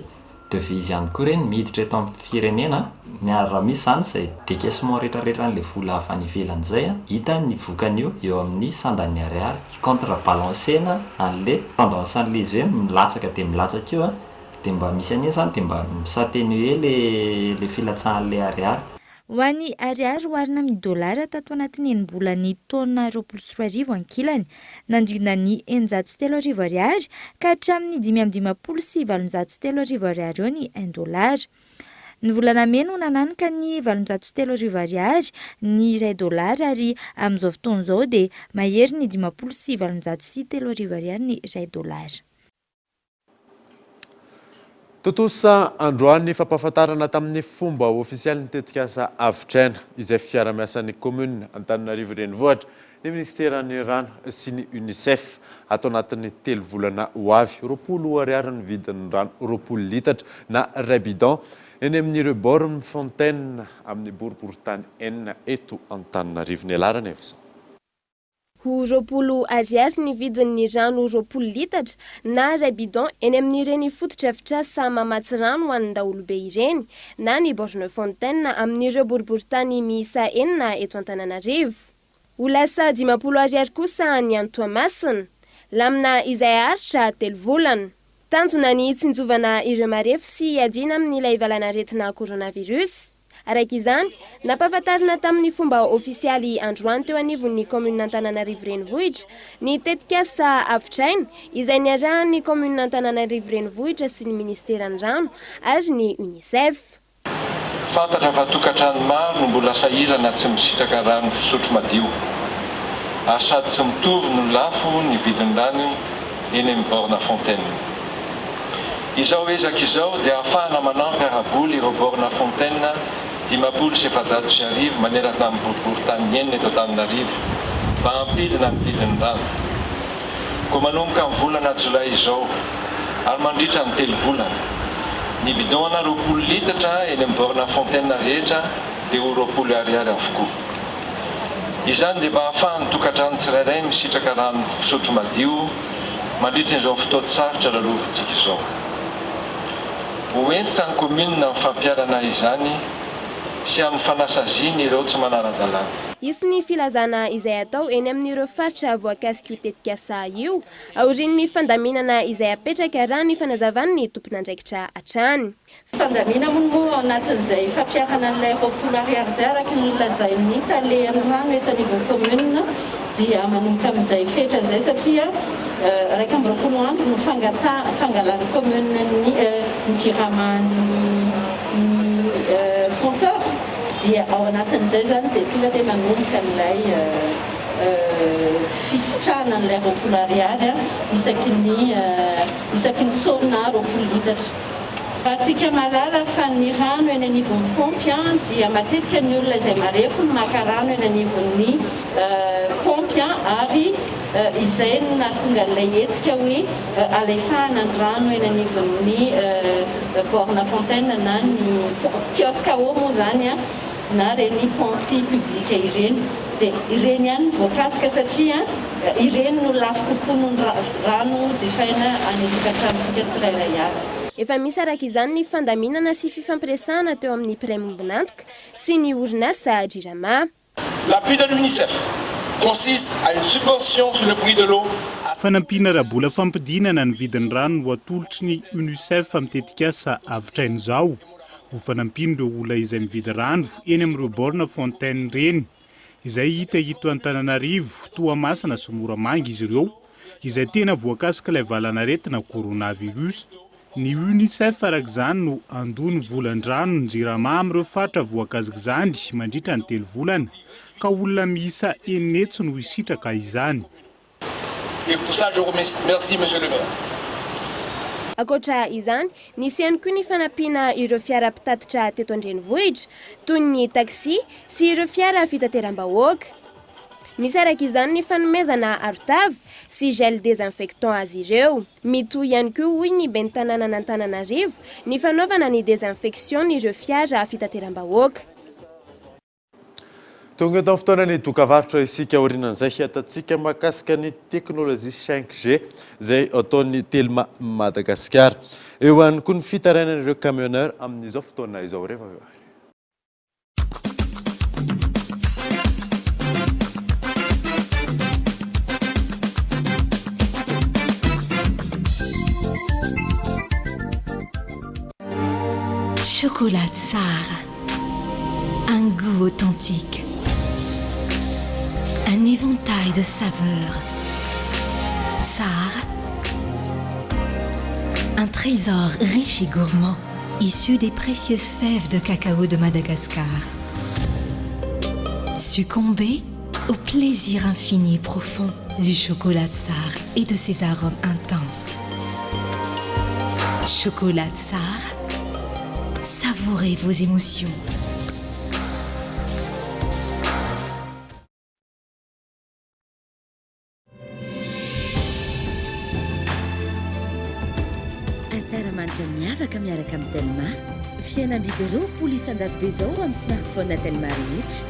Devise ihany koa ireny miditra eto amin'ny firenena an, ary raha misy izany izay décaissement rehetrarehetra an'ilay vola avy any ivelany izay an, hita ny vokan'io eo amin'ny sandan'ny ariary, hi-contre balancer-na an'ilay tendance an'ilay izy hoe milatsaka dia milatsaka io an, dia mba misy an'iny izany dia mba mi-s'atténuer ilay ilay filatsahan'ilay ariary.
Ho an'ny ariary oharina amin'ny dolara tato anatin'ny enim-bolan'ny taona 2020 ankilany, nanodidina ny 3600 ariary ka hatramin'ny 3855 ariary eo ny un dolara. Ny volana mey no nananika ny 3800 ariary ny iray dolara ary amin'izao fotoana izao dia mahery ny 3850 ariary ny iray dolara.
Tontosa androany ny fampahafantarana tamin'ny fomba ofisialy ny tetikasa Avotraina, izay fiara-miasan'ny kaominina Antananarivo Renivohitra, ny minisiteran'ny Rano sy ny Unicef. Ato anatin'ny telo volana ho avy, 20 ariary ny vidin'ny rano 20 litatra na iray bidon eny amin'ireo borne fontaine amin'ny boriborintany enina eto Antananarivo. Ny alarana efa izao.
Ho 20 ariary ny vidin'ny rano 20 litatra na iray bidon eny amin'ireny fotodrafitrasa mamatsy rano ho an'ny daholobe ireny na ny borne fontaine amin'ireo boriborintany miisa enina eto Antananarivo. Ho lasa 50 ariary kosa ny any Toamasina. Lamina izay haharitra telo volana. Tanjona ny hitsinjovana ireo marefo sy hiadiana amin'ilay valanaretina coronavirus. Araka izany, nampahafantarina tamin'ny fomba ofisialy androany teo anivon'ny kaominina Antananarivo Renivohitra ny tetikasa Avotraina izay niarahan'ny kaominina Antananarivo Renivohitra sy ny minisiteran'ny Rano ary ny Unicef.
Fantatra fa tokantrano maro no mbola sahirana tsy misitraka rano fisotro madio ary sady tsy mitovy no lafo ny vidin'ny rano eny amin'ny borne fontaine. Izao ezaka izao dia ahafahana manampy ara-bola ireo borne fontaine 1450 manerana ny boriborintany enina eto Antananarivo mba hampidina ny vidin'ny rano. Koa manomboka amin'ny volana jolay izao ary mandritra ny telo volana, ny bidon-na 20 litatra eny amin'ny borne fontaine rehetra dia ho 20 ariary avokoa. Izany dia mba ahafahan'ny tokantrano tsirairay misitraka rano fisotro madio mandritra izao fotoan-tsarotra lalovantsika izao. Ho hentitra ny kaominina amin'ny fampiharana izany sy amin'ny fanasaziana ireo tsy manara-dalàna.
Hisy ny filazana izay hatao eny amin'ireo faritra voakasik'io tetikasa io aorian'ny fandaminana izay hapetraka raha ny fanazavan'ny tompon'andraikitra hatrany.
Fandaniana hono moa ao anatin'izay fampiharana an'ilay 20 ariary izay araka ny nolazain'ny talehan'ny rano eto anivon'ny commune dia manomboka amin'izay fetra izay satria 21 andro no fangataha fangalan'ny commune ny ny jirama ny ny compteur dia ao anatin'izay izany dia tonga dia manomboka an'ilay fisitrahana an'ilay 20 ariary isaky ny isaky ny saona 20 litatra. Antsika mahalala fa ny rano eny anivon'ny paompy dia matetika ny olona izay marefo no maka rano eny anivon'ny paompy ary izay no nahatonga an'ilay hetsika hoe alefahana ny rano eny anivon'ny borne fontaine na ny kiosque à eau moa izany na ireny paompy publique ireny dia ireny ihany no voakasika satria ireny no lafo kokoa noho ny rano jifaina any an-tokantranontsika tsirairay avy.
Efa misy araka izany ny fandaminana sy fifampiresahana teo amin'ny mpiray mombon'antoka sy ny orinasa Jirama.
L'appui de l'Unicef consiste à une subvention sur le prix de l'eau à.
Fanampiana ara-bola fampidinana ny vidin'ny rano no atolotry ny Unicef amin'ny tetikasa Avotraina Izao. Ho fanampian'ireo olona izay mividy rano eny amin'ireo borne fontaine ireny, izay hita eto Antananarivo, Toamasina sy Moramanga izy ireo, izay tena voakasik'ilay valanaretina coronavirus. Ny Unicef araka izany no handoa ny volan-drano ny Jirama amin'ireo faritra voakasik'izany mandritra ny telo volana, ka olona miisa 600 no hisitraka izany.
Et pour ça je remercie merci monsieur le maire.
Ankoatra izany, nisy ihany koa ny fanampiana ireo fiara mpitatitra teto an-drenivohitra, toy ny taxi sy ireo fiara fitateram-bahoaka. Misy araka izany ny fanomezana arotava sy gel désinfectant azy ireo. Mitohy ihany koa hoy ny ben'ny tanànan'Antananarivo ny fanaovana ny désinfection-n'ireo fiara fitateram-bahoaka.
Tonga eto amin'ny fotoanan'ny dokavarotra isika aorianan'izay hiatantsika mahakasika ny teknolojia 5G izay ataon'ny Telma Madagasikara. Eo ihany koa ny fitarainan'ireo camionneurs amin'izao fotoana izao. Rehefa avy eo ary.
Chocolat tsara. Un goût authentique. Un éventail de saveurs. Tsara. Un trésor riche et gourmand, issu des précieuses fèves de cacao de Madagascar. Succombez au plaisir infini et profond du chocolat tsara et de ses arômes intenses. Chocolat tsara. Savourez vos émotions.
Asaramanitra miavaka miaraka amin'ny Telma. Fihenam-bidy 20% be izao amin'ny smartphone Telma rehetra.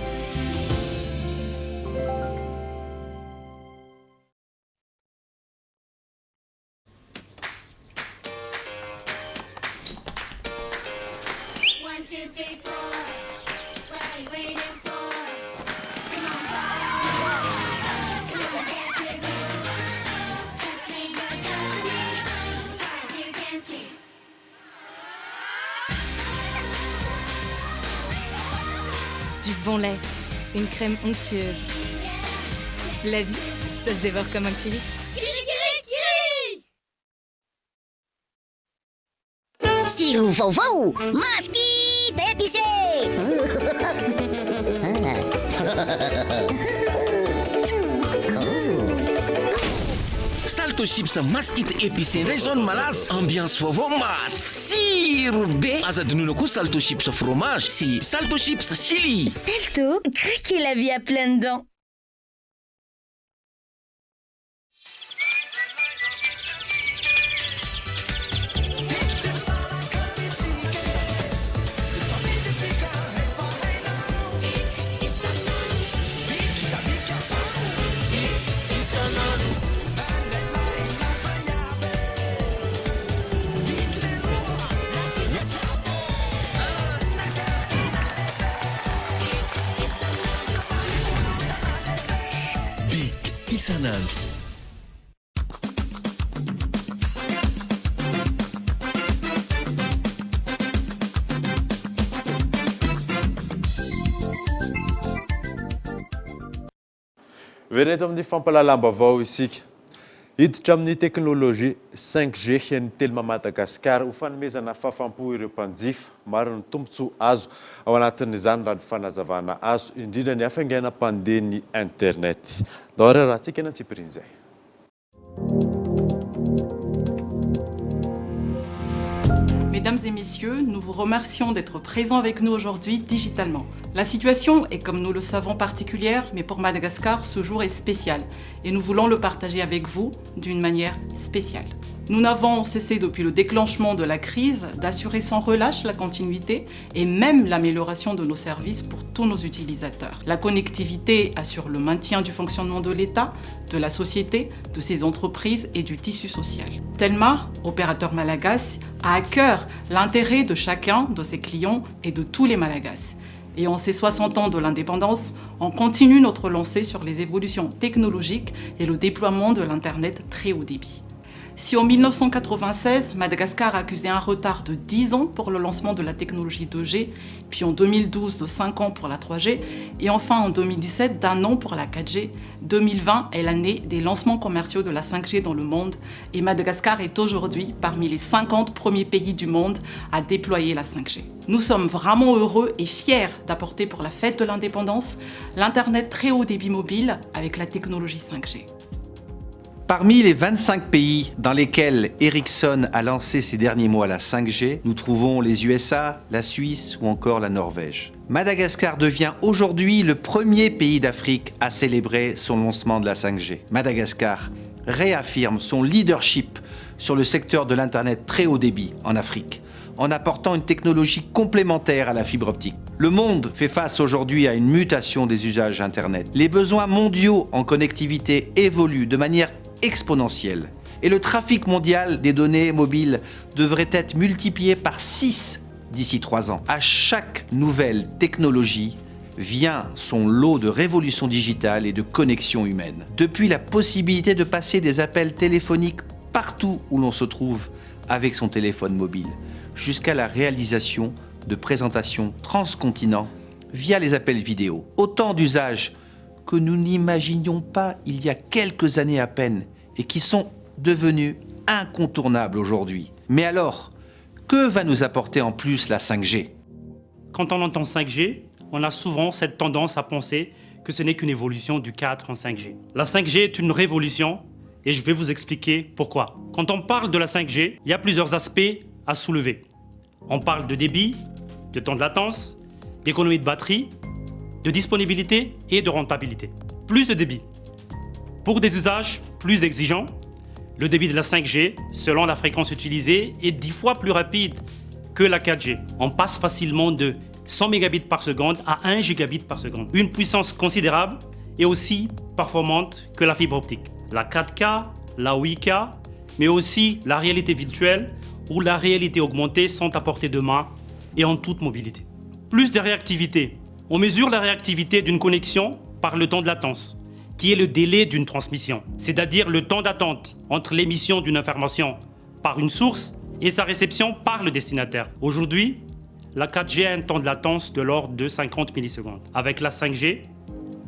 Du bon lait, une crème onctueuse. La vie, ça se dévore comme un kiri.
Tsiro vaovao, Maskit épicé!
Salto chips Maskit épicé indray izao no malaza. Ambiance vaovao matsiro be. Aza adinoina koa Salto chips fromage sy Salto chips chili.
Salto, craquez la vie à pleines dents!
Bic isan'andro.
Miverina eto amin'ny fampahalalam-baovao isika. Hiditra amin'ny teknolojia 5G ny Telma Madagascar ho fanomezana fahafaham-po ireo mpanjifa. Maro ny tombontsoa azo ao anatin'izany raha ny fanazavana azo, indrindra ny hafainganam-pandeha ny internet. Ndao ary arahantsika ny antsipirian'izay.
Mesdames et messieurs, nous vous remercions d'être présents avec nous aujourd'hui digitalement. La situation est, comme nous le savons, particulière, mais pour Madagascar, ce jour est spécial et nous voulons le partager avec vous d'une manière spéciale. Nous n'avons cessé depuis le déclenchement de la crise d'assurer sans relâche la continuité et même l'amélioration de nos services pour tous nos utilisateurs. La connectivité assure le maintien du fonctionnement de l'État, de la société, de ses entreprises et du tissu social. Telma, opérateur malagasy, a à cœur l'intérêt de chacun de ses clients et de tous les Malagasy. Et en ces 60 ans de l'indépendance, on continue notre lancée sur les évolutions technologiques et le déploiement de l'Internet très haut débit. Si en 1996, Madagascar a accusé un retard de 10 ans pour le lancement de la technologie 2G, puis en 2012 de 5 ans pour la 3G, et enfin en 2017 d'un an pour la 4G, 2020 est l'année des lancements commerciaux de la 5G dans le monde, et Madagascar est aujourd'hui parmi les 50 premiers pays du monde à déployer la 5G. Nous sommes vraiment heureux et fiers d'apporter pour la fête de l'indépendance l'Internet très haut débit mobile avec la technologie 5G.
Parmi les 25 pays dans lesquels Ericsson a lancé ces derniers mois la 5G, nous trouvons les USA, la Suisse ou encore la Norvège. Madagascar devient aujourd'hui le premier pays d'Afrique à célébrer son lancement de la 5G. Madagascar réaffirme son leadership sur le secteur de l'Internet très haut débit en Afrique, en apportant une technologie complémentaire à la fibre optique. Le monde fait face aujourd'hui à une mutation des usages Internet. Les besoins mondiaux en connectivité évoluent de manière exponentielle et le trafic mondial des données mobiles devrait être multiplié par 6 d'ici 3 ans. À chaque nouvelle technologie vient son lot de révolutions digitales et de connexions humaines. Depuis la possibilité de passer des appels téléphoniques partout où l'on se trouve avec son téléphone mobile, jusqu'à la réalisation de présentations transcontinents via les appels vidéo. Autant d'usages que nous n'imaginions pas il y a quelques années à peine et qui sont devenus incontournables aujourd'hui. Mais alors, que va nous apporter en plus la 5G
Quand on entend 5G, on a souvent cette tendance à penser que ce n'est qu'une évolution du 4 en 5G. La 5G est une révolution et je vais vous expliquer pourquoi. Quand on parle de la 5G, il y a plusieurs aspects à soulever. On parle de débit, de temps de latence, d'économie de batterie, de disponibilité et de rentabilité. Plus de débit. Pour des usages plus exigeants, le débit de la 5G, selon la fréquence utilisée, est 10 fois plus rapide que la 4G. On passe facilement de 100 mégabits par seconde à 1 gigabit par seconde. Une puissance considérable et aussi performante que la fibre optique. La 4K, la 8K, mais aussi la réalité virtuelle ou la réalité augmentée sont à portée de main et en toute mobilité. Plus de réactivité. On mesure la réactivité d'une connexion par le temps de latence, qui est le délai d'une transmission, c'est-à-dire le temps d'attente entre l'émission d'une information par une source et sa réception par le destinataire. Aujourd'hui, la 4G a un temps de latence de l'ordre de 50 millisecondes. Avec la 5G,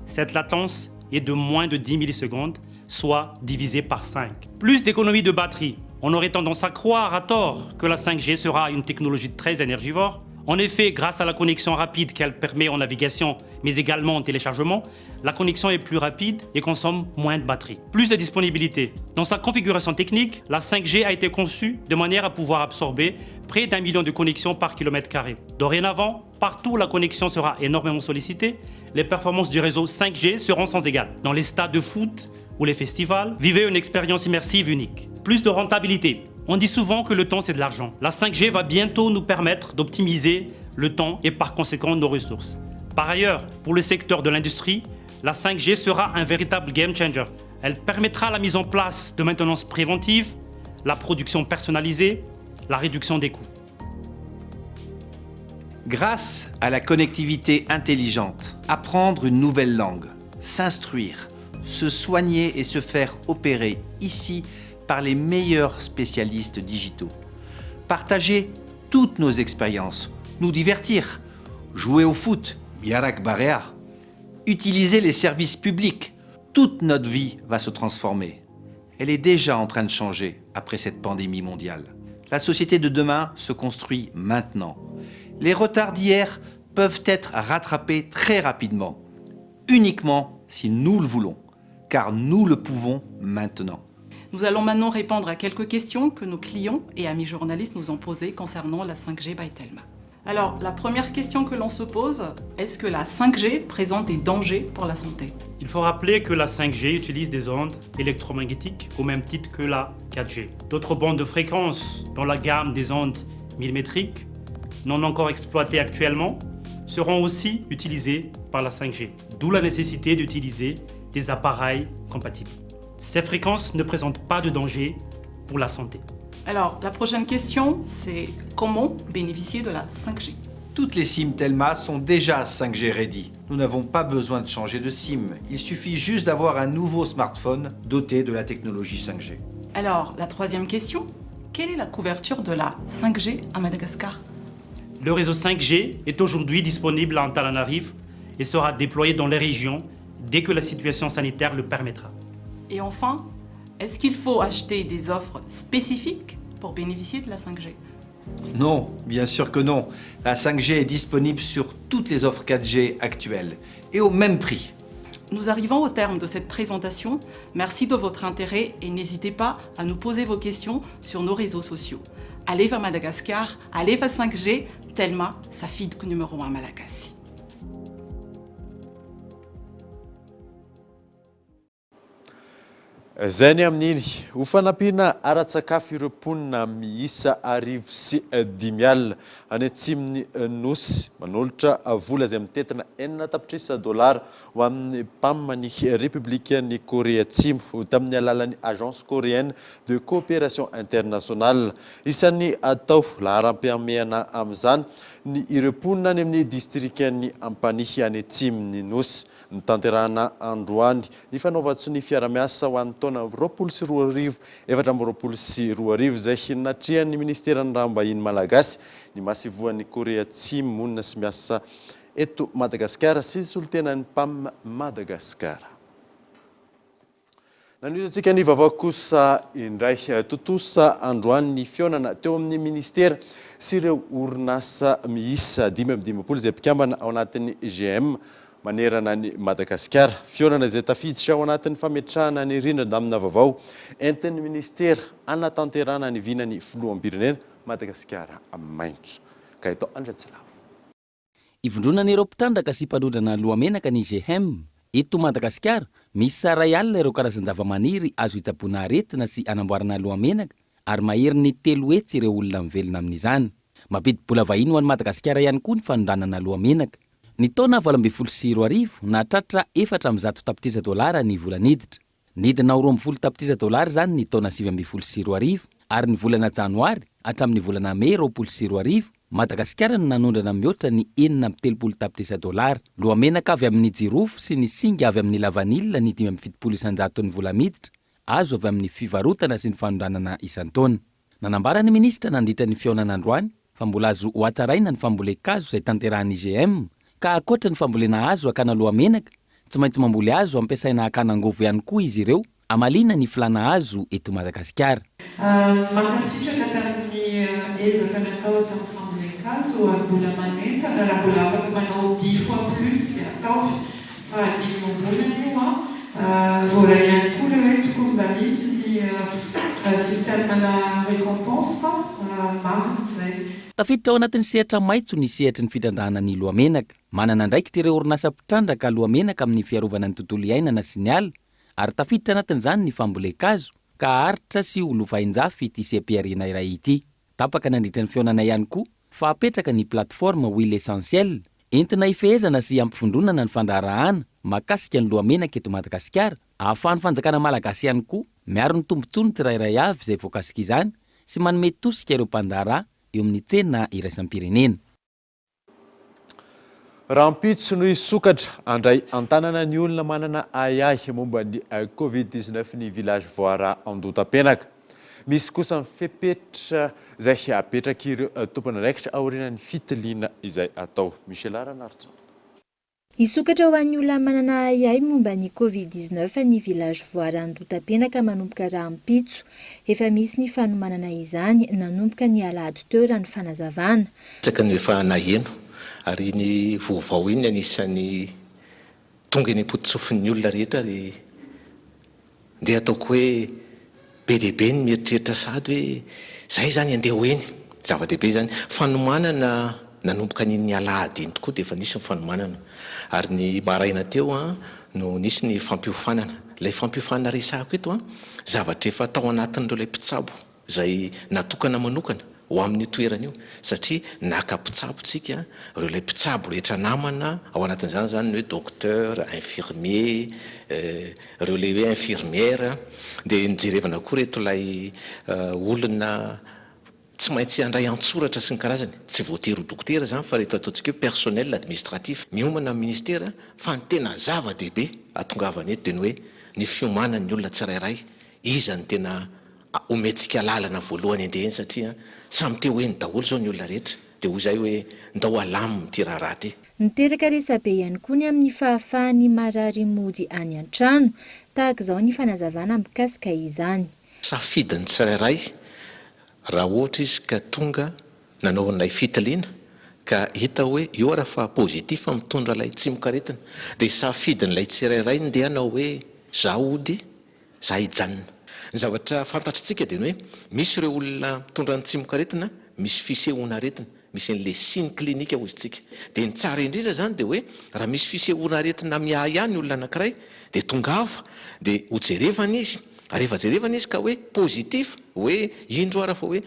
cette latence est de moins de 10 millisecondes, soit divisée par 5. Plus d'économie de batterie. On aurait tendance à croire à tort que la 5G sera une technologie très énergivore. En effet, grâce à la connexion rapide qu'elle permet en navigation, mais également en téléchargement, la connexion est plus rapide et consomme moins de batterie. Plus de disponibilité. Dans sa configuration technique, la 5G a été conçue de manière à pouvoir absorber près d'un million de connexions par kilomètre carré. Dorénavant, partout où la connexion sera énormément sollicitée, les performances du réseau 5G seront sans égal. Dans les stades de foot ou les festivals, vivez une expérience immersive unique. Plus de rentabilité. On dit souvent que le temps, c'est de l'argent. La 5G va bientôt nous permettre d'optimiser le temps et par conséquent nos ressources. Par ailleurs, pour le secteur de l'industrie, la 5G sera un véritable game changer. Elle permettra la mise en place de maintenance préventive, la production personnalisée, la réduction des coûts.
Grâce à la connectivité intelligente, apprendre une nouvelle langue, s'instruire, se soigner et se faire opérer ici par les meilleurs spécialistes digitaux. Partager toutes nos expériences, nous divertir, jouer au foot, Miarak Barea, utiliser les services publics, toute notre vie va se transformer. Elle est déjà en train de changer après cette pandémie mondiale. La société de demain se construit maintenant. Les retards d'hier peuvent être rattrapés très rapidement, uniquement si nous le voulons, car nous le pouvons maintenant.
Nous allons maintenant répondre à quelques questions que nos clients et amis journalistes nous ont posées concernant la 5G by Telma. Alors, la première question que l'on se pose, est-ce que la 5G présente des dangers pour la santé
Il faut rappeler que la 5G utilise des ondes électromagnétiques au même titre que la 4G. D'autres bandes de fréquences dans la gamme des ondes millimétriques, non encore exploitées actuellement, seront aussi utilisées par la 5G, d'où la nécessité d'utiliser des appareils compatibles. Ces fréquences ne présentent pas de danger pour la santé.
Alors, la prochaine question, c'est comment bénéficier de la 5G
Toutes les SIM Telma sont déjà 5G ready. Nous n'avons pas besoin de changer de SIM. Il suffit juste d'avoir un nouveau smartphone doté de la technologie 5G.
Alors, la troisième question, quelle est la couverture de la 5G à Madagascar
Le réseau 5G est aujourd'hui disponible à Antananarivo et sera déployé dans les régions dès que la situation sanitaire le permettra.
Et enfin, est-ce qu'il faut acheter des offres spécifiques pour bénéficier de la 5G
Non, bien sûr que non. La 5G est disponible sur toutes les offres 4G actuelles et au même prix.
Nous arrivons au terme de cette présentation. Merci de votre intérêt et n'hésitez pas à nous poser vos questions sur nos réseaux sociaux. Alefa Madagascar, Alefa 5G, Telma, Safidy numéro 1 Malagasy.
Izay ny amin'iny. Ho fanampiana ara-tsakafo ireo mponina miisa 510 any atsimon'ny Nosy. Manolotra vola izay mitentina enina tapitrisa dolara ho amin'ny PAM ny Repoblikan'i Korea Atsimo tamin'ny alalan'ny Agence Coréenne de Coopération Internationale. Isan'ny atao laharam-pahamehana amin'izany ny ireo mponina any amin'ny distrikan'i Ampanihy any atsimon'ny Nosy. Notanterahana androany ny fanaovan-tsonia fiara-miasa ho an'ny taona 2020, 2024 izay natrehan'ny minisiteran'ny Raharaham-bahiny malagasy, ny masoivohon'i Korea Atsimo monina sy miasa eto Madagasikara sy solontenan'ny Pam Madagasikara. Nanohizantsika ny vaovao kosa indray. Tontosa androany ny fihaonana teo amin'ny minisitera sy ireo orinasa miisa 55 izay mpikambana ao anatin'ny GM manerana an'i Madagasikara. Fihaonana izay tafiditra ao anatin'ny fametrahana ny rindran-damina vaovao entin'ny minisitera hanatanterahana ny vinan'ny filoham-pirenena. Madagasikara Maitso. Gaëtan Andriatsilavo.
Ivondronan'ireo mpitrandraka sy mpanondrana lohamenaka ny GEM. Eto Madagasikara, miisa 1000 ireo karazan-javamaniry azo itsaboana aretina sy anamboarana lohamenaka ary maherin'ny 300 ireo olona mivelona amin'izany. Mampidi-bola vahiny ho an'i Madagasikara ihany koa ny fanondranana lohamenaka. Ny taona 2018, nahatratra 104 tapitrisa dolara ny vola niditra. Nidina ho 12 tapitrisa dolara izany ny taona 2019 ary ny volana janoary hatramin'ny volana mey 2020, Madagasikara no nanondrana mihoatra ny 36 tapitrisa dolara. Lohamenaka avy amin'ny jirofo sy ny singa avy amin'ny lavanila ny 75 isan-jaton'ny vola miditra azo avy amin'ny fivarotana sy ny fanondranana isan-taona. Nanambara ny minisitra nandritra ny fihaonana androany fa mbola azo hohatsaraina ny fambolen-kazo izay tanterahan'ny IGM ka ankoatra ny fambolena hazo hakana lohamenaka, tsy maintsy mamboly hazo ampiasaina hakana angovo ihany koa izy ireo hamaliana ny filàna hazo eto Madagasikara.
Mankasitraka tamin'ny ezaka natao tamin'ny fambolen-kazo ary mbola manentana raha mbola afaka manao dix fois plus dia ataovy fa adidy iombonana io an! Voaray ihany koa ilay hoe tokony mba misy ny système-na récompense marina izay.
Tafiditra ao anatin'ny sehatra maitso ny sehatry ny fitrandrahana ny lohamenaka. Manana andraikitra ireo orinasa mpitrandraka lohamenaka amin'ny fiarovana ny tontolo iainana sy ny ala ary tafiditra anatin'izany ny fambolen-kazo ka haharitra sy ho lovain-jafy ity seha-pihariana iray ity. Tapaka nandritra ny fihaonana ihany koa fa hapetraka ny plateforme Huile Essentielle entina hifehezana sy hampivondronana ny fandraharahana mahakasika ny lohamenaka eto Madagasikara ahafahan'ny fanjakana malagasy ihany koa miaro ny tombontsoany tsirairay avy izay voakasik'izany sy manome tosika ireo mpandraharaha eo amin'ny tsena iraisam-pirenena.
Rahampitso no hisokatra handray an-tanana ny olona manana ahiahy momba ny Covid 19 ny Village Voara Andohatapenaka. Misy kosa ny fepetra izay apetrak'ireo tompon'andraikitra aorianan'ny fitiliana izay atao. Michela Ranarison.
Hisokatra ho an'ny olona manana ahiahy momba ny Covid 19 ny Village Voara Andohatapenaka manomboka rahampitso. Efa misy ny fanomanana izany nanomboka ny alahady teo raha ny fanazavana.
Betsaka no efa naheno ary iny vaovao iny anisan'ny tonga eny am-pototsofin'ny olona rehetra ary Ndeha ataoko hoe be dia be ny mieritreritra sahady hoe zay izany andeha ho eny. Zava-dehibe izany. Fanomanana nanomboka an'iny alahady iny tokoa dia efa nisy ny fanomanana. Ary ny maraina teo no nisy ny fampiofanana. Ilay fampiofanana resahako eto an, zavatra efa tao anatin'ireo ilay mpitsabo. izay natokana manokana ho amin'io toerana io satria naka mpitsabo tsika, ireo ilay mpitsabo rehetra namana, ao anatin'izany izany ny hoe docteur, infirmier, ireo ilay hoe infirmière, dia nijerevana koa ireto ilay olona tsy maintsy handray an-tsoratra sy ny karazany, tsy voatery ho dokotera izany fa ireto ataontsika hoe personnel administratif. Miomana ny ministera fa ny tena zava-dehibe ahatongavana eto dia ny hoe ny fiomanan'ny olona tsirairay, iza no tena Omentsika lalana voalohany andeha eny satria samy te ho eny daholo izao ny olona rehetra dia hoy izahay hoe ndao alamina ity raharaha ity.
Niteraka resabe ihany koa ny amin'ny fahafahan'ny marary mody any an-trano. Tahaka izao ny fanazavana mikasika izany.
Safidin'ny tsirairay raha ohatra izy ka tonga nanao an'ilay fitiliana ka hita hoe io ara fa positif mitondra ilay tsimokaretina dia safidin'ilay tsirairay ny ndeha hanao hoe za hody Za hijanona. Ny zavatra fantatritsika dia ny hoe misy ireo olona mitondra ny tsimokaretina, misy fisehoan'aretina, misy an'ilay signe clinique hozy tsika. Dia ny tsara indrindra izany dia hoe raha misy fisehoan'aretina miahiahy ny olona anankiray dia tongava dia ho jerevana izy, ary rehefa jerevana izy ka hoe positif, hoe indro ara fa hoe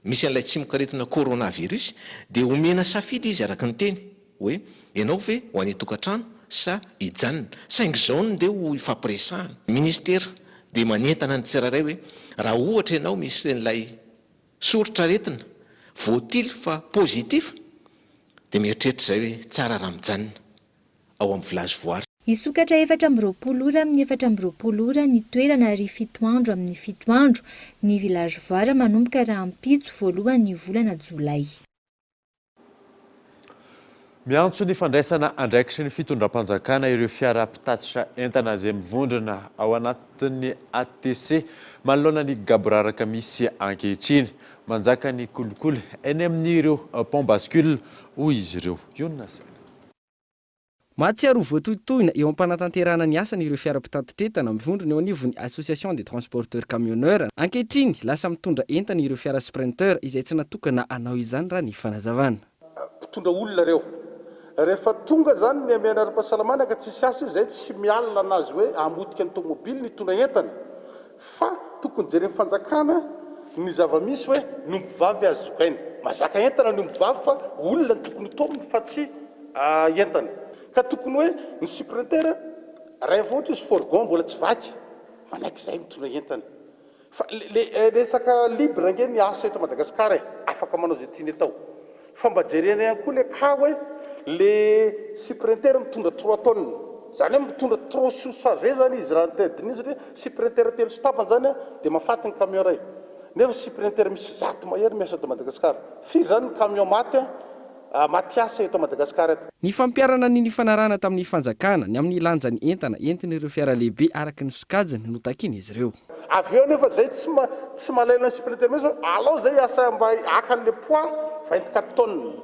misy an'ilay tsimokaretina coronavirus dia omena safidy izy araka ny teny. Hoe ianao ve ho any an-tokantrano sa hijanona? Saingy izao no ndeha ho ifampiresahana. Ministera dia manentana ny tsirairay hoe raha ohatra ianao misy an'ilay soritr'aretina voatily fa positif dia mieritreritra izay hoe tsara raha mijanona ao amin'ny Village Voara.
Hisokatra 24 ora amin'ny 24 ora ny toerana ary fito andro amin'ny fito andro ny Village Voara manomboka rahampitso voalohan'ny volana jolay.
Miantso ny fandraisana andraikitry ny fitondram-panjakana ireo fiara mpitatitra entana izay mivondrona ao anatin'ny ATC manoloana ny gaboraraka misy ankehitriny. Manjaka ny kolikoly eny amin'ireo pont bascule, hoy izy ireo. Ionona Saina.
Mahatsiaro ho voatohintohina eo am-panatanterahana ny asany ireo fiara mpitatitr'entana mivondrona eo anivon'ny Association des transporteurs camionneurs. Ankehitriny, lasa mitondra entana ireo fiara sprinter izay tsy natokana hanao izany raha ny fanazavana.
Mpitondra olona ireo. Rehefa tonga zany ny hamehana ara-pahasalamana ka tsisy asa izy zay tsy mialona anazy hoe hamotika ny tomobiliny hitondra entana fa tokony jeren'ny fanjakana ny zava-misy hoe ny ombivavy azo zogaina. Mazaka entana ny ombivavy fa olona no tokony ho taominy fa tsy entana. Ka tokony hoe ny sprinter rahefa ohatra izy fourgon mbola tsy vaky manaiky zay mitondra entana. Fa le resaka libre ange ny asa eto Madagascar e, afaka manao izay tiany atao. Fa mba jerena ihany koa le cas hoe le sprinter mitondra trois tonnes, zany hoe mitondra trop surchargé zany izy raha ny dinihina satria sprinter telo sy tapany zany dia mahafaty ny camion iray. Nefa sprinter misy zato mahery miasa eto Madagascar. Firy zany ny camion maty maty asa eto Madagascar eto?
Ny fampiharana ny nifanarahana tamin'ny fanjakana ny amin'ny lanjan'ny entana entin'ireo fiara lehibe araka ny sokajiny no takian'izy ireo.
Avy eo anefa zay tsy ma tsy malaina ny supplémentaire mihitsy hoe alao zay hiasa mba haka an'le poids 24 tonnes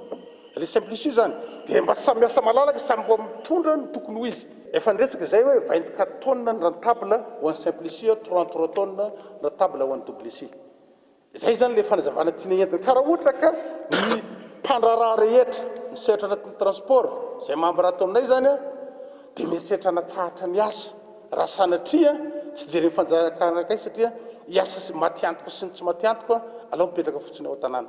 le simplice io zany de mba samy miasa malalaka samy mba mitondra ny tokony ho izy. Efa niresaka izay hoe 24 tonnes ny rentable ho an'ny simplice 33 tonnes rentable ho an'ny double scie. Izay izany ilay fanazavana tiana entina. Ka raha ohatra ka ny mpandraharaha rehetra misehatra anatin'ny transport, izay membre ato aminay izany dia mieritreritra hanatsahatra ny asa raha sanatria tsy jeren'ny fanjakana akaiky satria hiasa sy maty antoka sy ny tsy maty antoka aleo mipetraka fotsiny ao an-tanàna.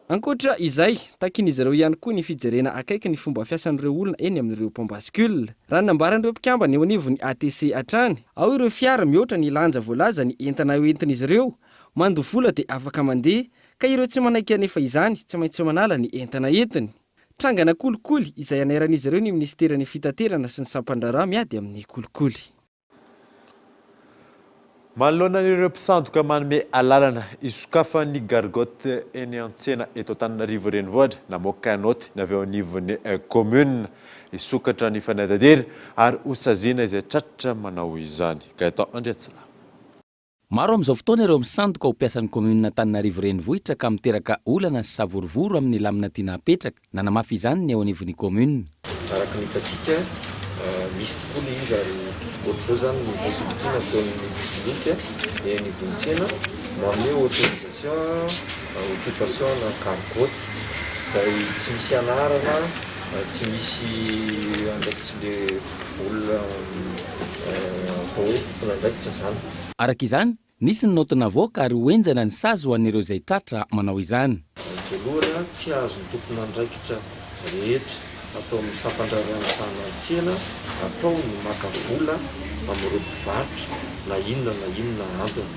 Ankoatra izay, takian'izy ireo ihany koa ny fijerena akaiky ny fomba fiasan'ireo olona eny amin'ireo pont bascule. Raha ny nambaran'ireo mpikambana eo anivon'ny ATC hatrany, ao ireo fiara mihoatra ny lanja voalaza ny entana hoentin'izy ireo, mandoa vola dia afaka mandeha, ka ireo tsy manaiky hanefa izany tsy maintsy manala ny entana entiny. Trangana kolikoly izay anairan'izy ireo ny minisiteran'ny fitaterana sy ny sampan-draharaha miady amin'ny kolikoly.
Manoloana ireo mpisandoka manome alalana hisokafan'ny gargotte eny an-tsena eto Antananarivo Renivohitra, namoaka naoty ny avy eo anivon'ny kaominina. Hisokatra ny fanadihadiana ary hosaziana izay tratra manao izany. Gaëtan Andriatsilavo.
Maro amin'izao fotoana ireo misandoka ho mpiasan'ny kaominina Antananarivo Renivohitra ka miteraka olana sy savorovoro amin'ny lamina tiana hapetraka. Nanamafy izany ny eo anivon'ny kaominina.
Araka ny hitantsika, misy tokoa ilay izy ary ohatr'izao izany ny fisolokiana ataon'ny mpisoloky eny anivon'ny tsena, manome autorisation occupation na gargote izay tsy misy anarana, tsy misy andraikitr'ilay olona atao hoe tompon'andraikitra izany.
Araka izany, Nisy ny naoty navoaka ary ho henjana ny sazy ho an'ireo izay tratra manao izany.
Voalohany, tsy azon'ny tompon'andraikitra rehetra atao amin'ny sampan-draharaha misahana ny tsena atao ny maka vola amin'ireo mpivarotra na inona na inona antony.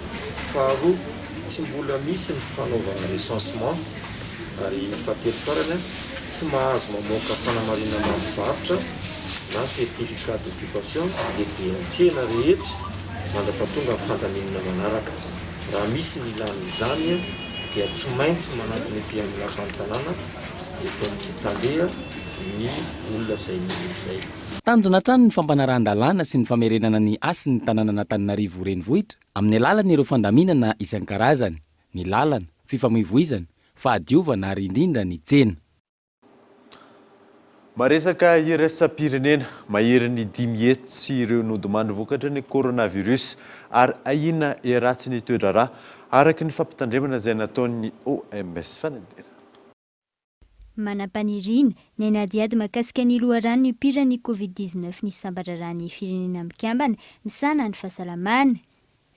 Faharoa, tsy mbola misy ny fanaovana recensement ary fahatelo farany, tsy mahazo mamoaka fanamarinana maha mpivarotra na certificat d'occupation ny lehiben'ny tsena rehetra mandra-pahatonga ny fandaminana manaraka. Raha misy ny ilàna izany dia tsy maintsy manantona ety amin'ny lapan'ny tanàna eto amin'ny tale ny olona izay mila izay.
Tanjona hatrany ny fampanarahan-dalàna sy ny famerenana ny hasin'ny tanànan'Antananarivo renivohitra amin'ny alalan'ireo fandaminana isan-karazany, ny lalana, fifamoivoizana, fahadiovana ary indrindra ny tsena.
Maresaka iraisam-pirenena, maherin'ny 500 ireo nodimandry vokatry ny coronavirus ary ahiana hiharatsy ny toe-draharaha, araka ny fampitandremana izay nataon'ny OMS. Fanadihadiana.
Manam-paniriana ny hanadihady mahakasika ny loharano nipoiran'ny Covid 19 ny sampan-draharahan'ny Firenena Mikambana misahana ny fahasalamana.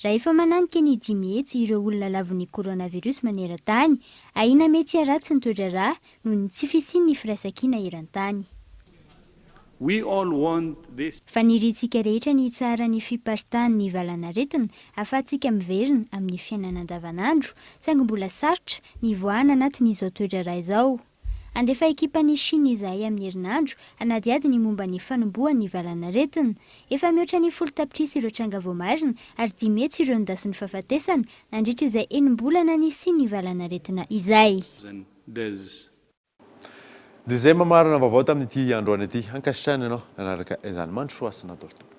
Raha efa mananika ny 500 ireo olona lavon'ny coronavirus maneran-tany, ahiana mety hiharatsy ny toe-draharaha noho ny tsy fisian'ny firaisankina eran-tany. Faniriantsika rehetra ny hitsaharan'ny fiparitahan'ny valanaretina ahafahantsika miverina amin'ny fiainana andavanandro, saingy mbola sarotra ny hivoahana anatin'izao toe-draharaha izao. Handefa ekipan'i Chine izahay amin'ny herinandro hanadihady ny momba ny fanombohan'ny valanaretina. Efa mihoatra ny 10 tapitrisa ireo tranga voamarina ary 500 ireo nindasin'ny fahafatesana nandritra izay enim-bolana nisian'ny valanaretina izay.
Dia izay mamarana vaovao tamin'ity androany ity. Ankasitrahana ianao nanaraka izany. Mandrosoa hasina daholo tompoko.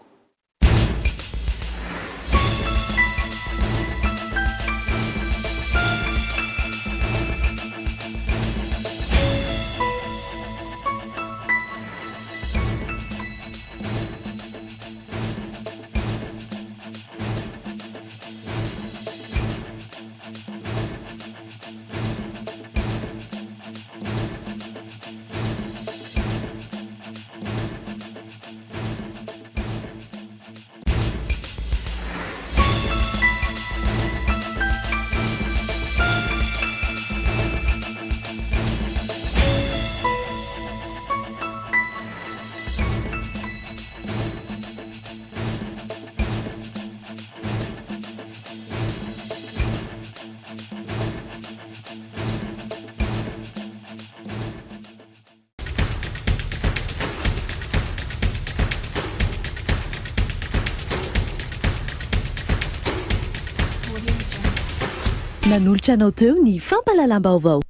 Nanolotra anao teo ny fampahalalam-baovao.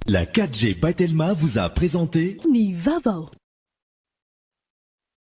La 4G by Telma vous a présenté
Ny vaovao.